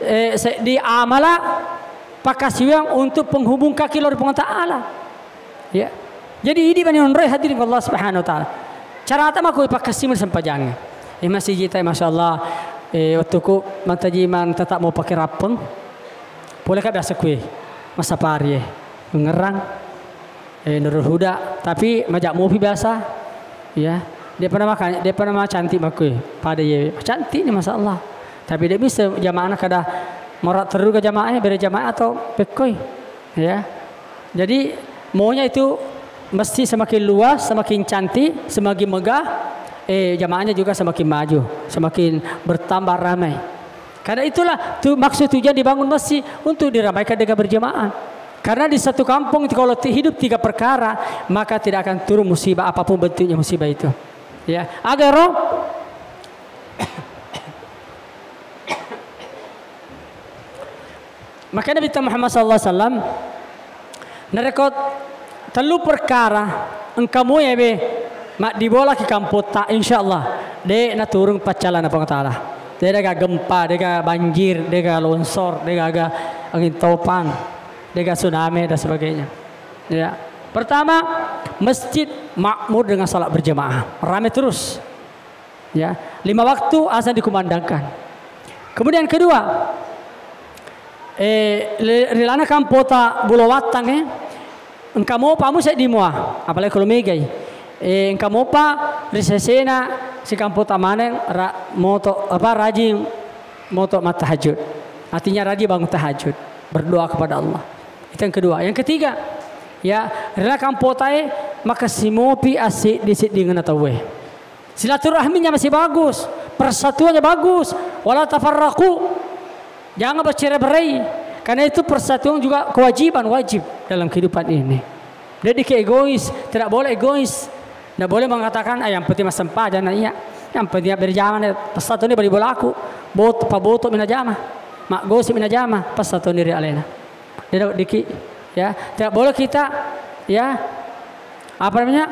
eh, seddi amala, Pakkasiwiang untuk penghubung kaki lao ri Puang Ta'ala. Ya. Jadi, idi bani onroi hadirin Allah Subhanahu wa Ta'ala. Carata mako pakkasimu sempajangnge. Eh, masigi ta, Masya Allah. Eh, wettuku mantajimang tetap mau pakai rappeng. Pole ka biasa kue. Masa pari, eh. Mengerang. Eh, Nurul Huda, tapi majak mopi biasa. Ya, dia pernah makan, dia pernah macantik makku. Pada ye, cantik ni, Masya Allah. Tapi dia bisa jamaah kada marak terus ke jamaah, beda jamaah atau pekoi. Ya. Jadi, maunya itu mesti semakin luas, semakin cantik, semakin megah, eh, jamaahnya juga semakin maju, semakin bertambah ramai. Karena itulah tu, maksud tujuan dibangun masjid, untuk diramaikan dengan berjamaah. Karena di satu kampung itu kalau ti-, hidup tiga perkara, maka tidak akan turun musibah apapun bentuknya musibah itu. Ya, agaro. Maka Nabi Muhammad sallallahu alaihi wasallam Narekko tellu perkara engka muabe maddibolaki kampotta, insyaallah de' naturung paccalana Puang Ta'ala. De' gaga gempa, de' gaga banjir, de' gaga longsor, de' gaga angin topan, de' gaga tsunami dan sebagainya. Ya. Pertama, masjid makmur dengan salat berjamaah, rame terus. Ya, lima waktu azan dikumandangkan. Kemudian kedua, eh, le-, ri lana kampota Bulo Wattang, eh, engka mopa mu seddi mua, apalagi kalau megai. Eh, engka mopa ri sesena si kampota maneng ra-, moto, apa, rajin moto mattahajud. Artinya rajin bangun tahajud, berdoa kepada Allah. Itu yang kedua. Yang ketiga, ya, ri lana kampotae makessimopi assiddi-siddingenna tauwe. Silaturahminya masih bagus, persatuannya bagus. Wala tafarraqu. Jangan bercerai-berai. Karena itu persatuan juga kewajiban, wajib dalam kehidupan ini. Jadi ke egois, tidak boleh egois. Tidak boleh mengatakan, "Ah, yang penting massempajang na iya. Yang penting berjamaah, passatoni bali bolaku. Bot-, paboto mina jama. Maggosip mina jama, passatoni ri alena." Dia dapat diki, ya. Tidak boleh kita, ya, apa namanya,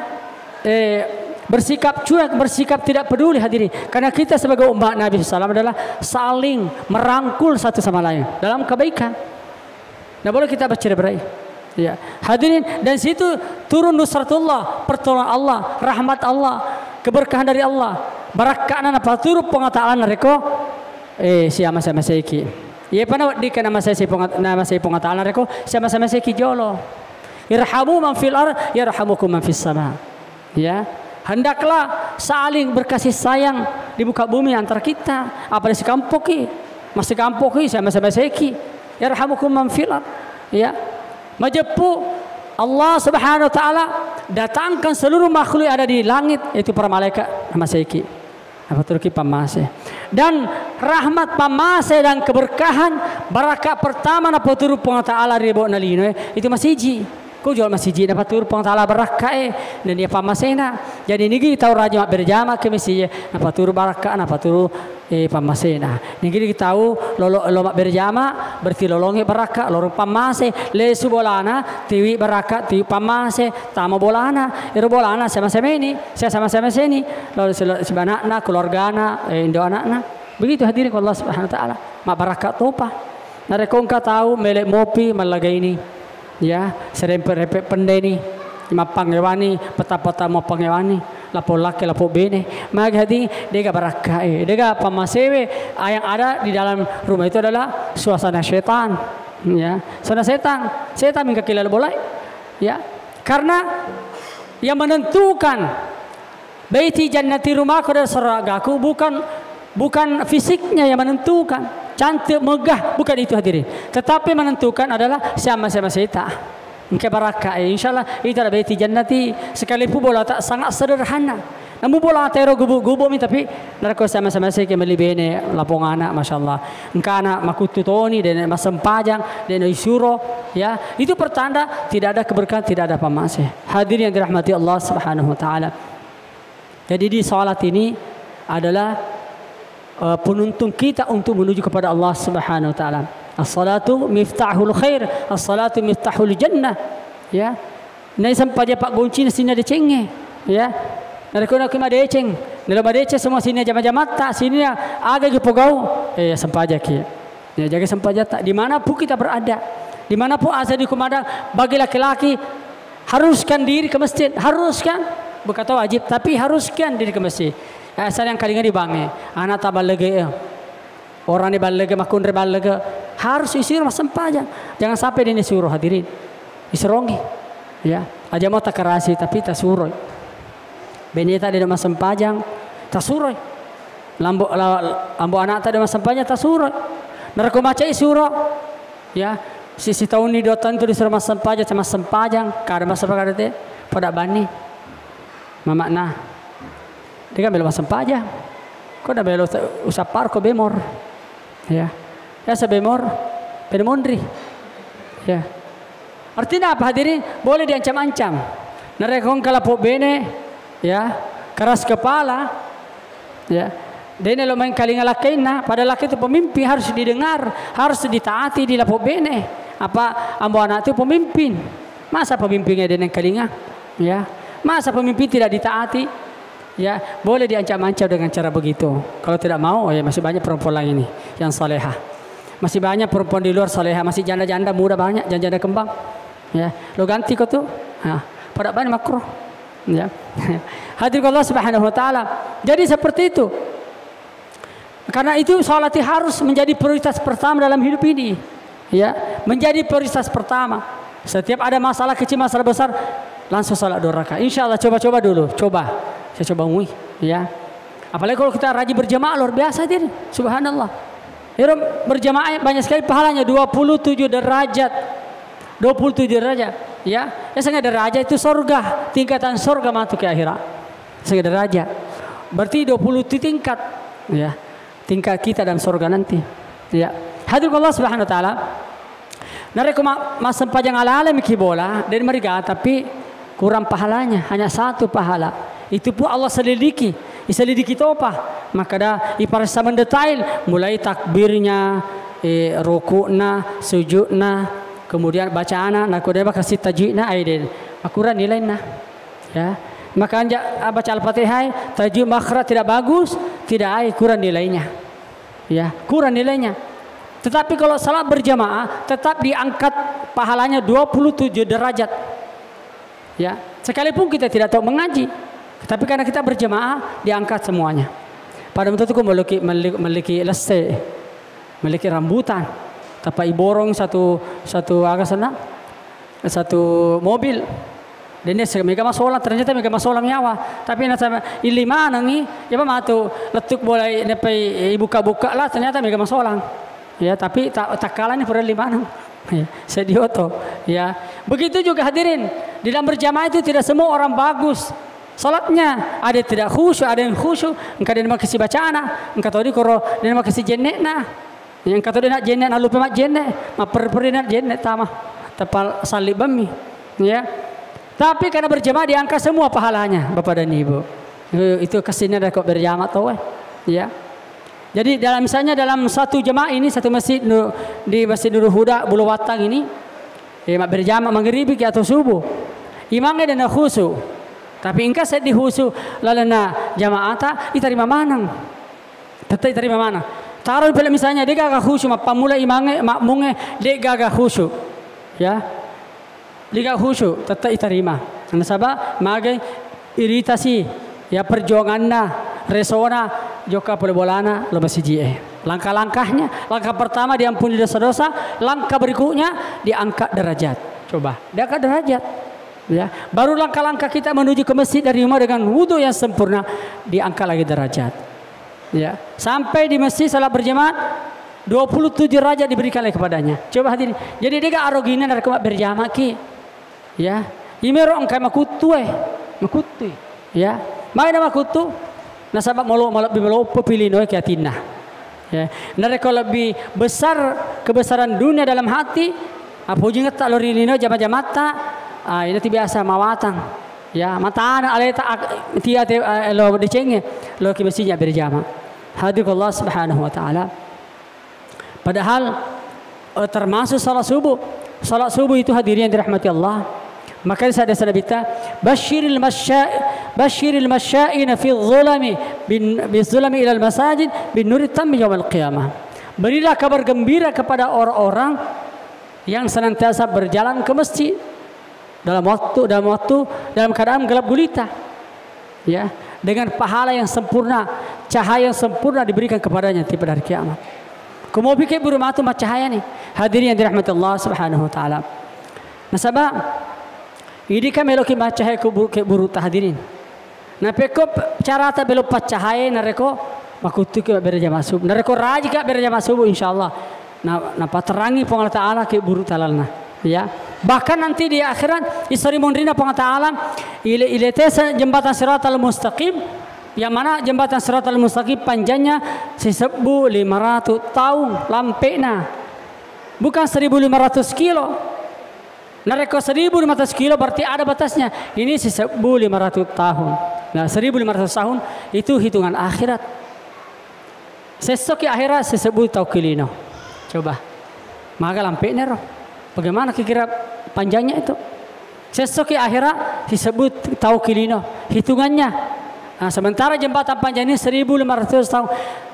eh, bersikap cuek, bersikap tidak peduli, hadirin. Karena kita sebagai umat Nabi sallallahu alaihi wasallam adalah saling merangkul satu sama lain dalam kebaikan. Tidak boleh kita bercerai-berai. Ya, hadirin, dan situ turun nusratullah, pertolongan Allah, rahmat Allah, keberkahan dari Allah, barakka'na napaturu Puang Ta'ala narekko, eh, siamase-maseki. Iye pa naweddikka namasesi Puang, namasei Puang Ta'ala narekko siamase-maseki jolo. Irhamu man fil ard, yarhamukum man fis sama. Ya, hendaklah saling berkasih sayang di muka bumi antara kita. Apalagi sikampoki, massikampoki, siamase-maseki. Yarhamukum man fil ard. Ya. Majeppu Allah Subhanahu wa Ta'ala datangkan seluruh makhluk yang ada di langit, yaitu para malaikat, namaseki. Napaturuki pammase. Dan rahmat, pammase, dan keberkahan, barakka pertama napaturu Puang Ta'ala ri bo'na linoe, itu masiji. Ko jolo masiji napaturu Puang Ta'ala barakkae, nennia pammasena. Jadi nigi tau rajin mabberjama ke masiji, napaturu barakka, napaturu, eh, pammasena. Nigi tau lolo, lo mabberjama, berarti lolongi barakka, lorong pammase, lesu bolana, tiwi barakka, tiwi pammase, tama bolana, ero bolana sama-sama ini. Sia sama-sama seni, lalu sila-, sibana'na, keluargana, eh, indo anakna. Begitu hadirin ku Allah Subhanahu wa Ta'ala. Mabbarakka topa. Narekko engka tau mele mopi mallagaini, ya, serempe-rempe pendeni, mappangewani, peta-peta mappangewani, lapo laki, lapo bene. Magi hadirin, dega barakkae, dega pamasewe, yang ada di dalam rumah itu adalah suasana setan. Ya, suasana setan. Setan mingka kilala bolai. Ya, karena yang menentukan Baiti jannati, rumahku dari surgaku, bukan, bukan fisiknya yang menentukan. Cantik, megah, bukan itu hadirin. Tetapi menentukan adalah siamase-maseta. Engka barakka, eh, insyaallah itu adalah baiti jannati. Sekalipun bolata sangat sederhana. Namun bolata ero gubuk-gubuk mi, tapi narekko siamase-maseki melli bene lapong anak, masyaallah. Engka anak makuttu toni, de' na massempajang, de' na isuro, ya. Itu pertanda tidak ada keberkahan, tidak ada pamase. Hadirin yang dirahmati Allah Subhanahu wa Ta'ala. Jadi di salat ini adalah, eh, penuntun kita untuk menuju kepada Allah Subhanahu wa Ta'ala. As-salatu miftahul khair, as-salatu miftahul jannah. Ya. Nai sempajang paggoncina sininna decengnge. Ya. Narekko naki madeceng, nalo madeceng semua sininna jama-jamatta, sininna aga gi pogau, eh, sempajaki. Ya, jaga sempajatta. Di mana pun kita berada, Dimanapun asal dikumandang, bagi laki-laki, haruskan diri ke masjid, haruskan, bukan tahu wajib, tapi haruskan diri ke masjid. Asal yang kalinga di bange, anak tak balege, orang ni balege, makunre balege, harus isiro massempajang. Jangan sampai dia disuruh hadirin. Iserongi. Ya, aja mau takarasi, tapi tasuroi. Beneta de massempajang, tasuroi. Lambo, la-, ambo anakta de massempajang, tasuroi. Narekko macai suro, ya, si, sitaunni dua taung tu disuro massempajang, ca massempajang, kada massempajang kada te, pada bani. Mamakna. Dega melo massempajang. Ko na melo usappar ko bemor. Ya. Ya sebemor, bene monri. Ya. Artinya apa hadirin? Boleh diancam-ancam. Narekko engka lapong bene, ya, keras kepala, ya. Dene lo main kalinga lakkainna, padahal lakkai itu pemimpin harus didengar, harus ditaati di lapong bene. Apa ambo anak itu pemimpin? Masa pemimpinnya dene kalinga? Ya. Masa pemimpin tidak ditaati? Ya, boleh diancam-ancam dengan cara begitu. Kalau tidak mau, ya masih banyak perempuan lain ini yang salehah. Masih banyak perempuan di luar salehah, masih janda-janda muda banyak, janda-janda kembang. Ya, lo ganti ko tu. Nah, pada banyak makruh. Ya. Hadir Allah Subhanahu wa taala. Jadi seperti itu. Karena itu salat harus menjadi prioritas pertama dalam hidup ini. Ya, menjadi prioritas pertama. Setiap ada masalah kecil, masalah besar, langsung salat dua rakaat. Insya Allah, coba-coba dulu, coba. Saya coba mui, ya. Apalagi kalau kita rajin berjamaah, luar biasa, hadirin. Subhanallah. Ero berjamaah banyak sekali pahalanya, dua puluh tujuh derajat. Dua puluh tujuh derajat, ya. Ya, setengah derajat itu sorga, tingkatan sorga masuk ke akhirat. Setengah derajat. Berarti dua puluh tujuh tingkat, ya. Tingkat kita dalam sorga nanti. Ya. Hadir Allah Subhanahu wa taala. Narekko ma-, massempajang ala-ala miki bola, dan mereka, tapi kurang pahalanya, hanya satu pahala. Itu pun Allah selidiki, diselidiki topa. Maka dah iparessa mendetail, mulai takbirnya, eh, rukukna, sujudna, kemudian bacana, nakuda makasih tajwidna, aiden. Akurang nilainya. Ya. Maka anja, ah, baca Al-Fatihah, tajwid makhraj tidak bagus, tidak ai, kurang nilainya. Ya, kurang nilainya. Tetapi kalau salat berjamaah, tetap diangkat pahalanya dua puluh tujuh derajat. Ya, sekalipun kita tidak tahu mengaji, tapi karena kita berjamaah, diangkat semuanya. Pada waktu itu memiliki, memiliki, memiliki lesse, memiliki rambutan, tapi iborong satu, satu aga sana, satu mobil. Denne se-, mega masolang, ternyata mega masolang nyawa. Tapi nasaba illi manengi, ya apa matu lettuk bolai nepai ibuka-buka lah, ternyata mega masolang. Ya, tapi tak, tak kalah ni pura illi maneng. Ya, sedih oto. Ya, begitu juga hadirin, di dalam berjamaah itu tidak semua orang bagus salatnya. Ada yang tidak khusyuk, ada yang khusyuk. Engka dia makasih bacana, engka todi koro dia makasih jennekna. Yang kata dia nak jenne, nak lupa mak jenne, mak perperi nak jenne tama, tepal salib bami, ya. Tapi karena berjamaah diangkat semua pahalanya, Bapak dan Ibu. Itu, itu kesini ada kok berjamaah tau, eh. Ya. Jadi dalam, misalnya dalam satu jemaah ini, satu masjid Nu-, di Masjid Nurul Huda, Bulu Watang ini, eh, mak berjamaah maghribi ki atau subuh. Imangnya dena khusyuk. Tapi engka seddi khusyuk, lalena jamaah ta, itarima maneng. Tette itarima maneng. Taro pole misalnya, de gaga khusyuk, mappammula imangnge, makmungnge, de gaga khusyuk. Ya. De gaga khusyuk, tette itarima. Nasaba, magai iritasi, ya, perjuanganna, resona, jokka pole bolana, lo masiji e. Langkah-langkahnya, langkah pertama diampuni dosa-dosa, langkah berikutnya diangkat derajat. Coba, diangkat derajat. Ya, baru langkah-langkah kita menuju ke masjid dari rumah dengan wudhu yang sempurna, diangkat lagi derajat. Ya, sampai di masjid salat berjamaah, dua puluh tujuh derajat diberikan lagi kepadanya. Coba hadirin. Jadi, de gaga arogina narekko berjamaah ki. Ya, imero engka makuttu, eh. Makuttu. Ya, magai na makuttu? Nasaba malo-, malebbi maloppo pi linoe ki atinna. Ya, narekko lebih besar kebesaran dunia dalam hati, apojingetta lo ri lino jama-jamatta, ah, ina ti biasa mawatang. Ya, matana aleta ak-, tia te, eh, lo decengnge, lo ki besinya berjama. Hadir Allah Subhanahu wa Ta'ala. Padahal, eh, termasuk salat subuh. Salat subuh itu hadirin yang dirahmati Allah. Maka di hadis Nabi ta, "Basyiril masya-, basyiril masya'ina fi dhulami bin, bi dhulami ilal masajid bin nuri tammi yaumal qiyamah." Berilah kabar gembira kepada orang-orang yang senantiasa berjalan ke masjid dalam waktu, dalam waktu, dalam keadaan gelap gulita. Ya, dengan pahala yang sempurna, cahaya yang sempurna diberikan kepadanya tiba hari kiamat. Kumopi ke buru matu macahaya ni. Hadirin yang dirahmati Allah Subhanahu wa taala. Nasaba, idi ka meloki macahaya kuburu, ke buru ta hadirin. Na pekko p-, carata belo paccahaya narekko makuttuki mabbere jama subuh. Narekko rajika mabbere jama subuh, insyaallah na, napaterangi Puang Allah Taala ke buru talalna. Ya. Bahkan nanti di akhirat, isori monrina Puang Allah Taala, ile-, ilete se-, jembatan Siratal Mustaqim, yang mana jembatan Siratal Mustaqim panjangnya sisebbu lima ratus tahun lampena. Bukan seribu lima ratus kilo. Narekko seribu lima ratus kilo berarti ada batasnya. Ini sisebbu lima ratus tahun. Nah, seribu lima ratus tahun itu hitungan akhirat. Sessoki akhirat sisebbu tau kilino. Coba. Maga lampe'na ro. Bagaimana kira-kira panjangnya itu? Sessoki akhirat sisebbu tau kilino. Hitungannya. Nah, sementara jembatan panjang ini seribu lima ratus tahun.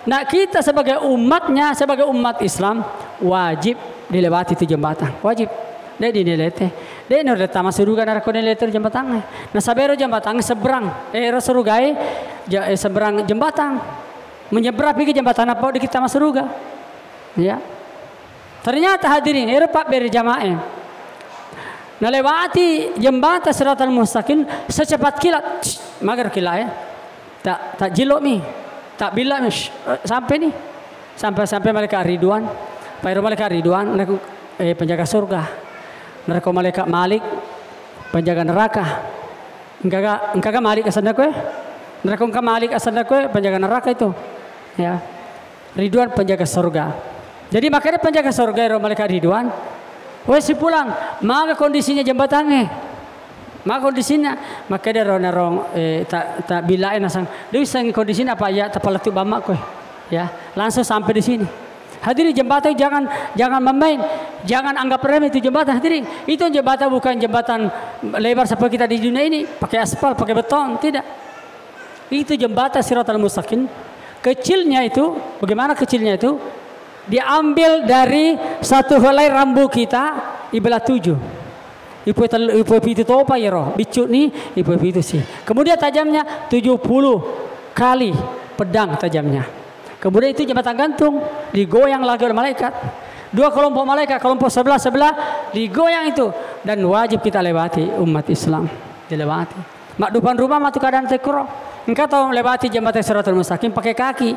Nah, kita sebagai umatnya, sebagai umat Islam, wajib dilewati itu jembatan. Wajib. De' dinelete. De' nureta masuruga narekko nelete jembatan. Nasaba ero jembatan seberang. Eh, ero surugae, ja-, eh, seberang jembatan. Menyeberang pigi jembatan apa di kita masuruga. Ya. Ternyata hadirin, ero pabbere jamae. Nalewati jembatan Siratal Mustaqim secepat kilat. Shh, mager kilat, eh. Tak, tak jilok mi. Tak bilak mi. Shh, eh, sampai ni. Sampai, sampai malaikat Ridwan. Pairo malaikat Ridwan, naku, eh, penjaga surga. Narekko malaikat Malik, penjaga neraka. Engkaga, engkaga Malik asenna koe? Narekko engka Malik asenna koe, penjaga neraka itu. Ya. Ridwan penjaga surga. Jadi makanya penjaga surga ero malaikat Ridwan, "Woi si pulang, maga kondisinya jembatangnge? Maga kondisinya?" Makkeda ro narong, eh, ta, ta bilae nasang, "De' wissengngi kondisinya apa ya tapalettu bamma koe." Ya, langsung sampai di sini. Hadirin, jembatan jangan, jangan main-main. Jangan anggap remeh itu jembatan, hadirin. Itu jembatan bukan jembatan lebar seperti kita di dunia ini, pakai aspal, pakai beton, tidak. Itu jembatan Siratal Mustaqim. Kecilnya itu, bagaimana kecilnya itu? Diambil dari satu helai rambu kita, ibarat tujuh. Ipoe tellu, ipoe pitu topa iyaro, biccu ni, ipoe pitu si. Kemudian tajamnya tujuh puluh kali pedang tajamnya. Kemudian itu jembatan gantung, digoyang lagi oleh malaikat. Dua kelompok malaikat, kelompok sebelah-sebelah, digoyang itu. Dan wajib kita lewati, umat Islam. Dilewati. Maddupan rumah matu keadaan tekuro. Engka tau lewati jembatan Siratal Mustaqim pakai kaki.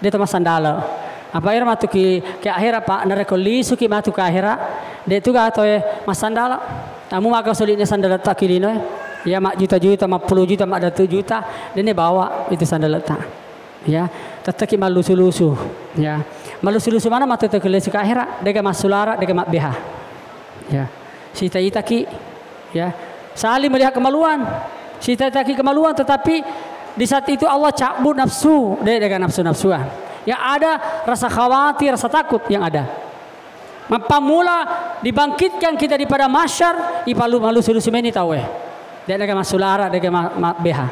De' to massandala. Apa ero matu ki, ke akhirat, Pak, narekko lisuki matu ke akhirat, de' tu gato e massandala. Tamu maka suli'na sandaletta kilino e. Ya, majjuta-juta, mappulo juta, maddatu juta, de' ne bawa itu sandaletta. Ya, tetteki mallusu-lusu. Ya. Mallusu-lusu mana matu teke lisu ke akhirat, de' ga massulara, de' ga mabbeha. Ya. Sita-itaki, ya. Saling melihat kemaluan. Sita-itaki kemaluan, tetapi di saat itu Allah cabut nafsu, de', de' ga nafsu-nafsuan. Yang ada rasa khawatir, rasa takut yang ada. Mappamula dibangkitkan kita di padang mahsyar, ipalu-, mallusu-lusu meni tau e. De', de' ga massulara, de' ga ma-, mabbeha.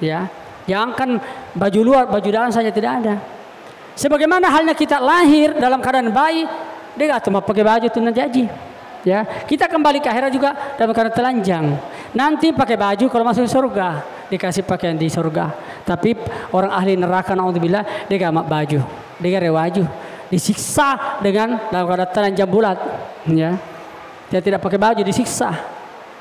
Ya. Jangankan baju luar, baju dalam saja tidak ada. Sebagaimana halnya kita lahir dalam keadaan bayi, de' gato mappake baju tu najaji. Ya, kita kembali ke akhirat juga dalam keadaan telanjang. Nanti pakai baju kalau masuk surga, dikasih pakaian di surga. Tapi orang ahli neraka, naudzubillah, de' ga mabbaju, de' ga rewaju, disiksa dengan dalam keadaan telanjang bulat. Ya. Dia tidak pakai baju, disiksa.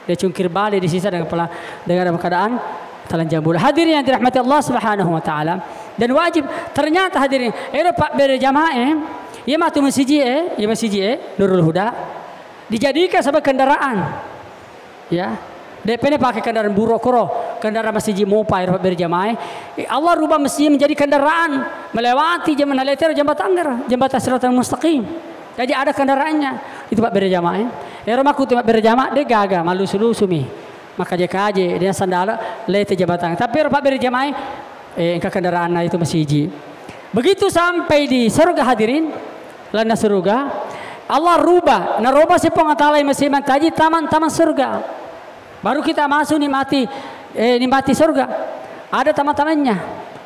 Dia cungkir balik, disiksa dengan pela-, dengan dalam keadaan telanjang bulat. Hadirin yang dirahmati Allah Subhanahu wa taala. Dan wajib, ternyata hadirin, ero pabbere jamae, iya matu masiji e, iya masiji e, Nurul Huda, dijadikan sebagai kendaraan. Ya. De' pene pakai kendaraan buro koro, kendaraan masiji mopa ero pabbere jamae. Eh, Allah rubah masiji menjadi kendaraan melewati jam-, naletero jembatan, jembatan Siratal Mustaqim. Jadi ada kendaraannya. Itu pabbere jamae. Ero makkutu mabbere jama, de' gaga, mallusu-lusu mi. Makkaje-kaje, de' sandala, lete jembatan. Tapi ero pabbere jamae, eh, engka kendaraanna itu masiji. Begitu sampai di surga hadirin, lalenna surga, Allah rubah, naroba si Puang Allah Taala masih mancaji taman-taman surga. Baru kita masuk nikmati, eh, nikmati surga. Ada taman-tamannya.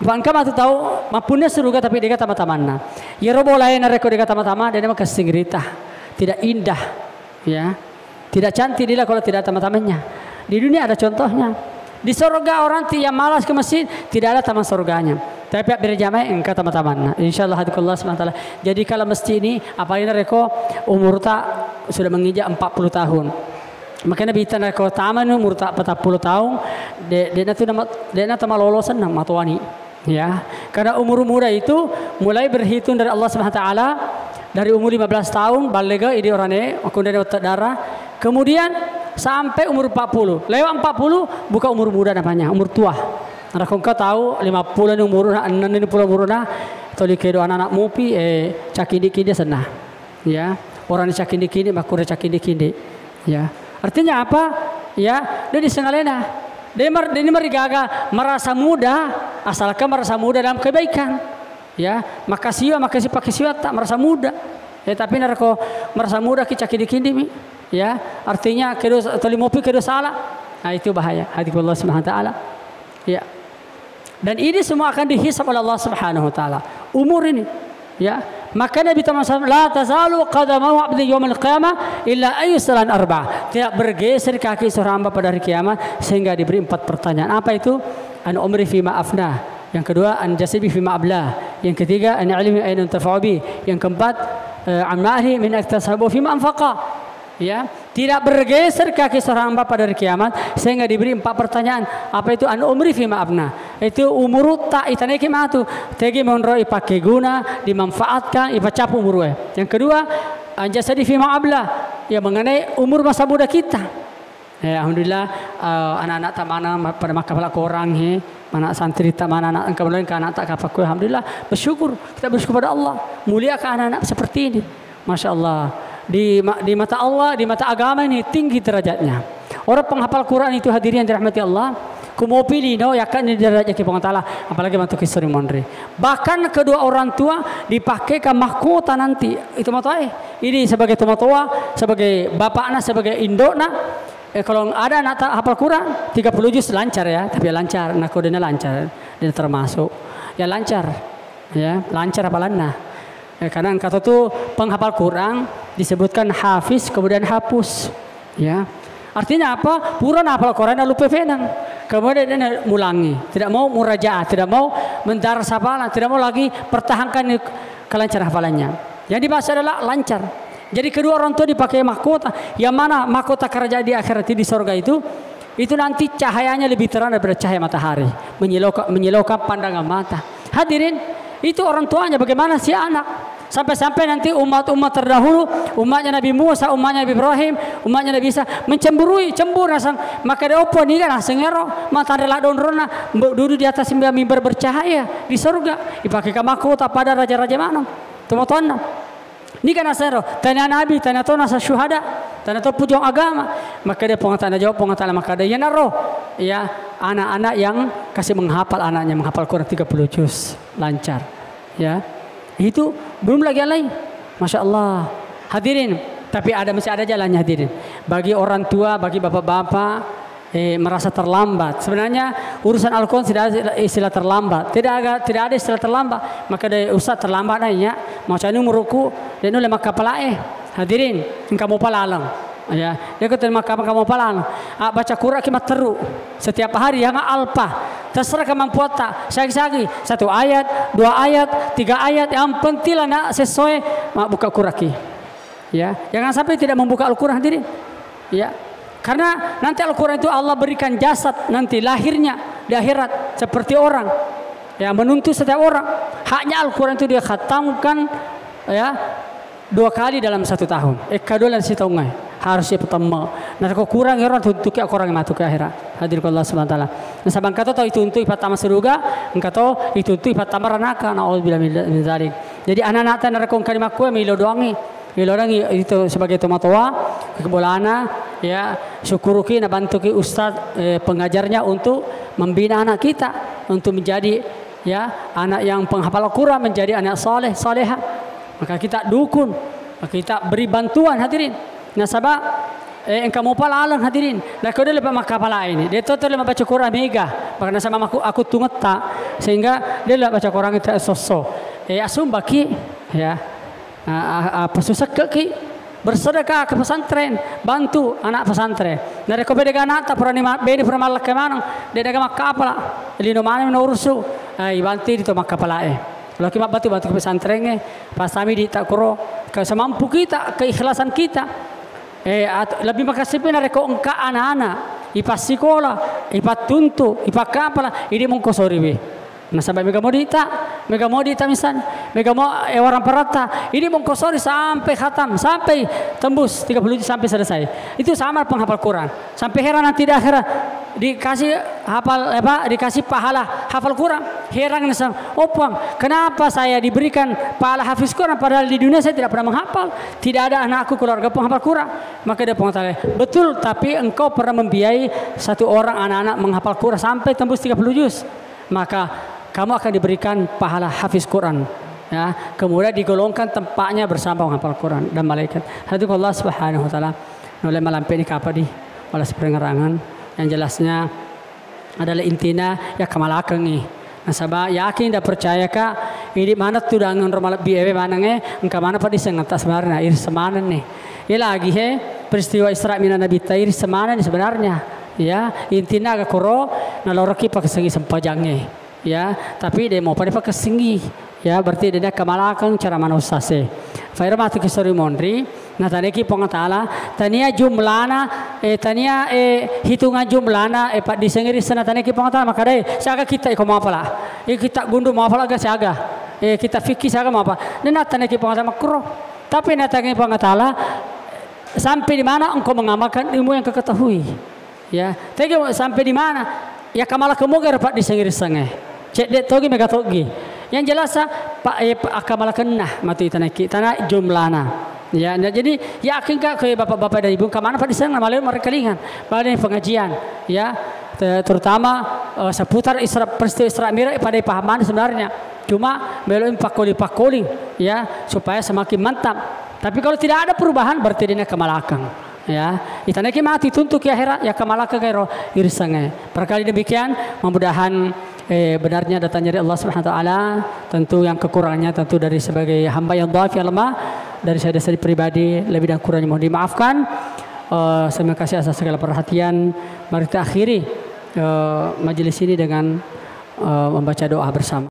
Apa engka matu tau mappunna surga tapi de' ga taman-tamanna. Iyaro bolae narekko de' ga taman-taman, de' makessing rita. tidak indah, ya. Tidak cantik dia kalau tidak ada teman-temannya. Di dunia ada contohnya. Di surga orang ti-, yang malas ke masjid, tidak ada taman surganya. Tapi berjamaah engka teman-temannya. Insya Allah, hadikullah subhanahu wa ta'ala. Jadi kalau masjid ini, apalagi narekko umur tak sudah menginjak empat puluh tahun. Makanya Nabitta narekko tamani umur tak empat puluh tahun, de-, de'na tu nama, de'na tamalolosan nama tuani. Ya, karena umur muda itu mulai berhitung dari Allah Subhanahu wa Ta'ala, dari umur lima belas tahun, balega idi orane, makkunrene wettu darah. Kemudian sampai umur empat puluh. Lewat empat puluh, bukan umur muda namanya, umur tua. Narekko engka tau lima puluh ni umurna, enam ni puluh umurna, toli kedo anak-anak mupi, eh, cakindi-kindi senna. Ya, orang dicakindi-kindi, makkunrai cakindi-kindi. Ya, artinya apa? Ya, dia disengalena. Dia mar-, dia ini marigaga merasa muda, asalkan merasa muda dalam kebaikan. Ya, makasiwa, makasi-, pakasiwa tak merasa muda. Ya, tapi narekko merasa muda ki cakindi-kindi mi. Ya, artinya kedo toli mopi kedo salah. Nah, itu bahaya. Hadikullah Subhanahu wa Ta'ala. Ya. Dan ini semua akan dihisab oleh Allah Subhanahu wa Ta'ala. Umur ini, ya. Maka Nabi Muhammad sallallahu alaihi wasallam, "La tazalu qadamahu abdi yawmal qiyamah illa ayyus'alan arba." Tidak bergeser kaki seorang hamba pada hari kiamat sehingga diberi empat pertanyaan. Apa itu? An umri fima afna. Yang kedua, an jasadi fima abla. Yang ketiga, an ilmi aina tafabi. Yang keempat, eh, an mali min aktasabu fima anfaqa. Ya, tidak bergeser kaki seorang hamba pada hari kiamat sehingga diberi empat pertanyaan. Apa itu? An umri fima abna. Itu umurutta itaneki matu. Tegi monro ipake guna, dimanfaatkan, ipacapu umurue. Yang kedua, an jasadi fima abla. Ya, mengenai umur masa muda kita. Ya, alhamdulillah, eh, anak-anak tak mana ma-, pada makkapala korang, he. Mana santri tak mana anak engka mulai ke anak tak kapakku. Alhamdulillah, bersyukur. Kita bersyukur pada Allah. Muliakan anak-anak seperti ini. Masya Allah. Di ma-, di mata Allah, di mata agama ini tinggi derajatnya. Orang penghafal Quran itu hadirin yang dirahmati Allah. Kumopi lino, yakkan ini derajat Puang Ta'ala. Apalagi bantu kisah monri. Bahkan kedua orang tua dipakai ke mahkota nanti. Itu matoa, eh. Ini sebagai tomatoa, sebagai bapakna, sebagai indokna. Eh, kalau ada anak tak hafal Quran, tiga puluh juz lancar ya, tapi ya lancar, nah, kodena lancar, dia termasuk. Ya lancar, ya, lancar hafalanna. Eh, karena engka to tu penghafal Quran disebutkan hafiz, kemudian hapus. Ya. Artinya apa? Pura nahafal Quran, lupa penang. Kemudian dia mulangi, tidak mau murajaah, tidak mau mendarasah hafalan, tidak mau lagi pertahankan kelancaran hafalannya. Yang dimaksud adalah lancar. Jadi kedua orang tua dipakai mahkota. Yang mana mahkota kerajaan di akhirat di sorga itu? Itu nanti cahayanya lebih terang daripada cahaya matahari. Menyilaukan, menyilaukan pandangan mata. Hadirin, itu orang tuanya bagaimana si anak? Sampai-sampai nanti umat-umat terdahulu, umatnya Nabi Musa, umatnya Nabi Ibrahim, umatnya Nabi Isa, mencemburui, cemburu nasang. Maka dia opo niga naseng ero, mata rela donrona, duduk di atas mimbar bercahaya di sorga. Dipakai ke mahkota pada raja-raja mana? Tomatoanna. Niga nasero, tania nabi, tania to nasa syuhada, tania to pujong agama. Maka dia Puang Ta'ala jawab, Puang Ta'ala maka dia naro, ya, anak-anak yang kasih menghafal anaknya, menghafal Quran tiga puluh juz, lancar. Ya. Itu belum lagi yang lain. Masya Allah. Hadirin, tapi ada, masih ada jalannya hadirin. Bagi orang tua, bagi bapak-bapak, eh, merasa terlambat. Sebenarnya urusan Al-Quran tidak ada istilah terlambat. Tidak ada, tidak ada istilah terlambat. Maka dari ustaz terlambat nanya, mau cani umuruku, dan oleh maka pelae. Hadirin, engka mau palaleng. Ya, dia kata maka, maka mau palaleng. Ah, baca Quran ki matteru. Setiap hari yang alpa. Terserah kemampuan tak. Sagi-sagi. Satu ayat, dua ayat, tiga ayat. Yang penting lah nak sesuai. Mak buka Quran ki. Ya, jangan sampai tidak membuka Al-Quran hadirin. Ya, karena nanti Al-Quran itu Allah berikan jasad nanti lahirnya di akhirat seperti orang. Ya, menuntut setiap orang. Haknya Al-Quran itu dia khatamkan, ya, dua kali dalam satu tahun. Eh, kedua dalam satu tahun, eh. Harus ya pertama. Nah, kok kurang ya orang tuntuki Al-Quran masuk ke akhirat. Hadir ke Allah Subhanahu wa Ta'ala. Nah, sabang kata tau itu untuk ipat tama surga, engka to itu untuk ipat tama ranaka. Naudzubillah min dzalik. Jadi anak-anak tanah rekong kalimat kue milo doangi. Ilorangi itu sebagai tomatoa, kebolana, ya, syukuruki nabantuki ustaz, eh, pengajarnya untuk membina anak kita, untuk menjadi, ya, anak yang penghafal Quran, menjadi anak saleh, saleha. Maka kita dukung, maka kita beri bantuan hadirin. Nasaba, eh, engka mopa laleng hadirin. Nah, kau dia lepas maka pala ini. Dia tahu terus baca Quran mega. Maka nasaba aku, aku tungetta, sehingga dia lepas baca Quran itu sosso. Eh, asum baki, ya. Ah, ah, ah, pasu sekkeki. Bersedekah ke pesantren, bantu anak pesantren. Narekko beda ga anakta purani ma-, bene pura mallakkai maneng, de' daga makkapala, lino maneng no urusu, eh, ibantu di to makkapalae. Loki mabbantu-bantu ke pesantren e, pasami di tak kuro, ke semampu kita, keikhlasan kita. Eh, at-, lebih makasipi narekko engka anak-anak, ipassikola, ipattuntu, ipakkapala, idi mungkosoriwi. Nasaba mega mo dita, mega mo dita misalnya, mega mo, eh, warang paratta, idi mungkosori sampai khatam, sampai tembus tiga puluh juz sampai selesai. Itu sama penghafal Quran. Sampai heran nanti di akhirat dikasih hafal, apa, dikasih pahala hafal Quran. Heran nasa, "Oh Puang, kenapa saya diberikan pahala hafiz Quran padahal di dunia saya tidak pernah menghafal? Tidak ada anakku keluarga penghafal Quran." Maka dia Puang Ta'ala, "Betul, tapi engkau pernah membiayai satu orang anak-anak menghafal Quran sampai tembus tiga puluh juz." Maka kamu akan diberikan pahala hafiz Quran. Ya, kemudian digolongkan tempatnya bersama penghafal Quran dan malaikat. Hadirin Allah Subhanahu wa Ta'ala, nulle malampe ni kapa di wala seperengerangan. Yang jelasnya adalah intina ya kamalakengi. Nasaba yakin dan percaya ka, ini mana tu dangan ro malebbi ewe manengnge, engka mana pada sengeta sebenarnya, iri semaneng nih. Ya lagi he, peristiwa Isra Mi'raj Nabi ta iri semaneng nih sebenarnya. Ya, intina aga koro, naloroki pakesengi sempajangnge. Ya, tapi de' mopa dipakessingi. Ya, berarti de' kamalakkang cara manusa se. Fairo matu ki sori monri, nataneki Puang Ta'ala, tania jumlana, eh, tania, eh, hitungan jumlana, eh, paddisengi risseng nataneki Puang Ta'ala, makadai, siaga kita iko mapala. Iko kita gundu mapala ga siaga. Eh, kita fikir siaga mapa. Dan nataneki Puang Ta'ala makro. Tapi nataneki Puang Ta'ala, sampai di mana engkau mengamalkan ilmu yang kau ketahui. Ya, tega sampai di mana? Ya, kamala kemoga ro paddisengi rissengnge. Cedde togi mega togi. Yang jelas, Pak, eh, akkamalakenna matu itanaki, tana jumlana. Ya, nah, jadi yakin ka ke bapak-bapak dan ibu kamana paddisengi malah mereka lingan. Pada pengajian, ya, te-, terutama, eh, seputar Isra, peristiwa Isra Mi'raj pada pahaman sebenarnya. Cuma melalui pakoli-pakoli, ya, supaya semakin mantap. Tapi kalau tidak ada perubahan, berarti dia kemalakang. Ya, itanaki mati tuntuki akhirat, ya kamalakkang ero irissengnge. Barangkali demikian, mudah-mudahan, eh, benarnya datang dari Allah Subhanahu wa Ta'ala. Tentu yang kekurangannya tentu dari sebagai hamba yang dhaif ya lemah, dari saya, dari saya pribadi, lebih dan kurangnya mohon dimaafkan. Eh, terima kasih atas segala perhatian. Mari kita akhiri, eh, majelis ini dengan, eh, membaca doa bersama.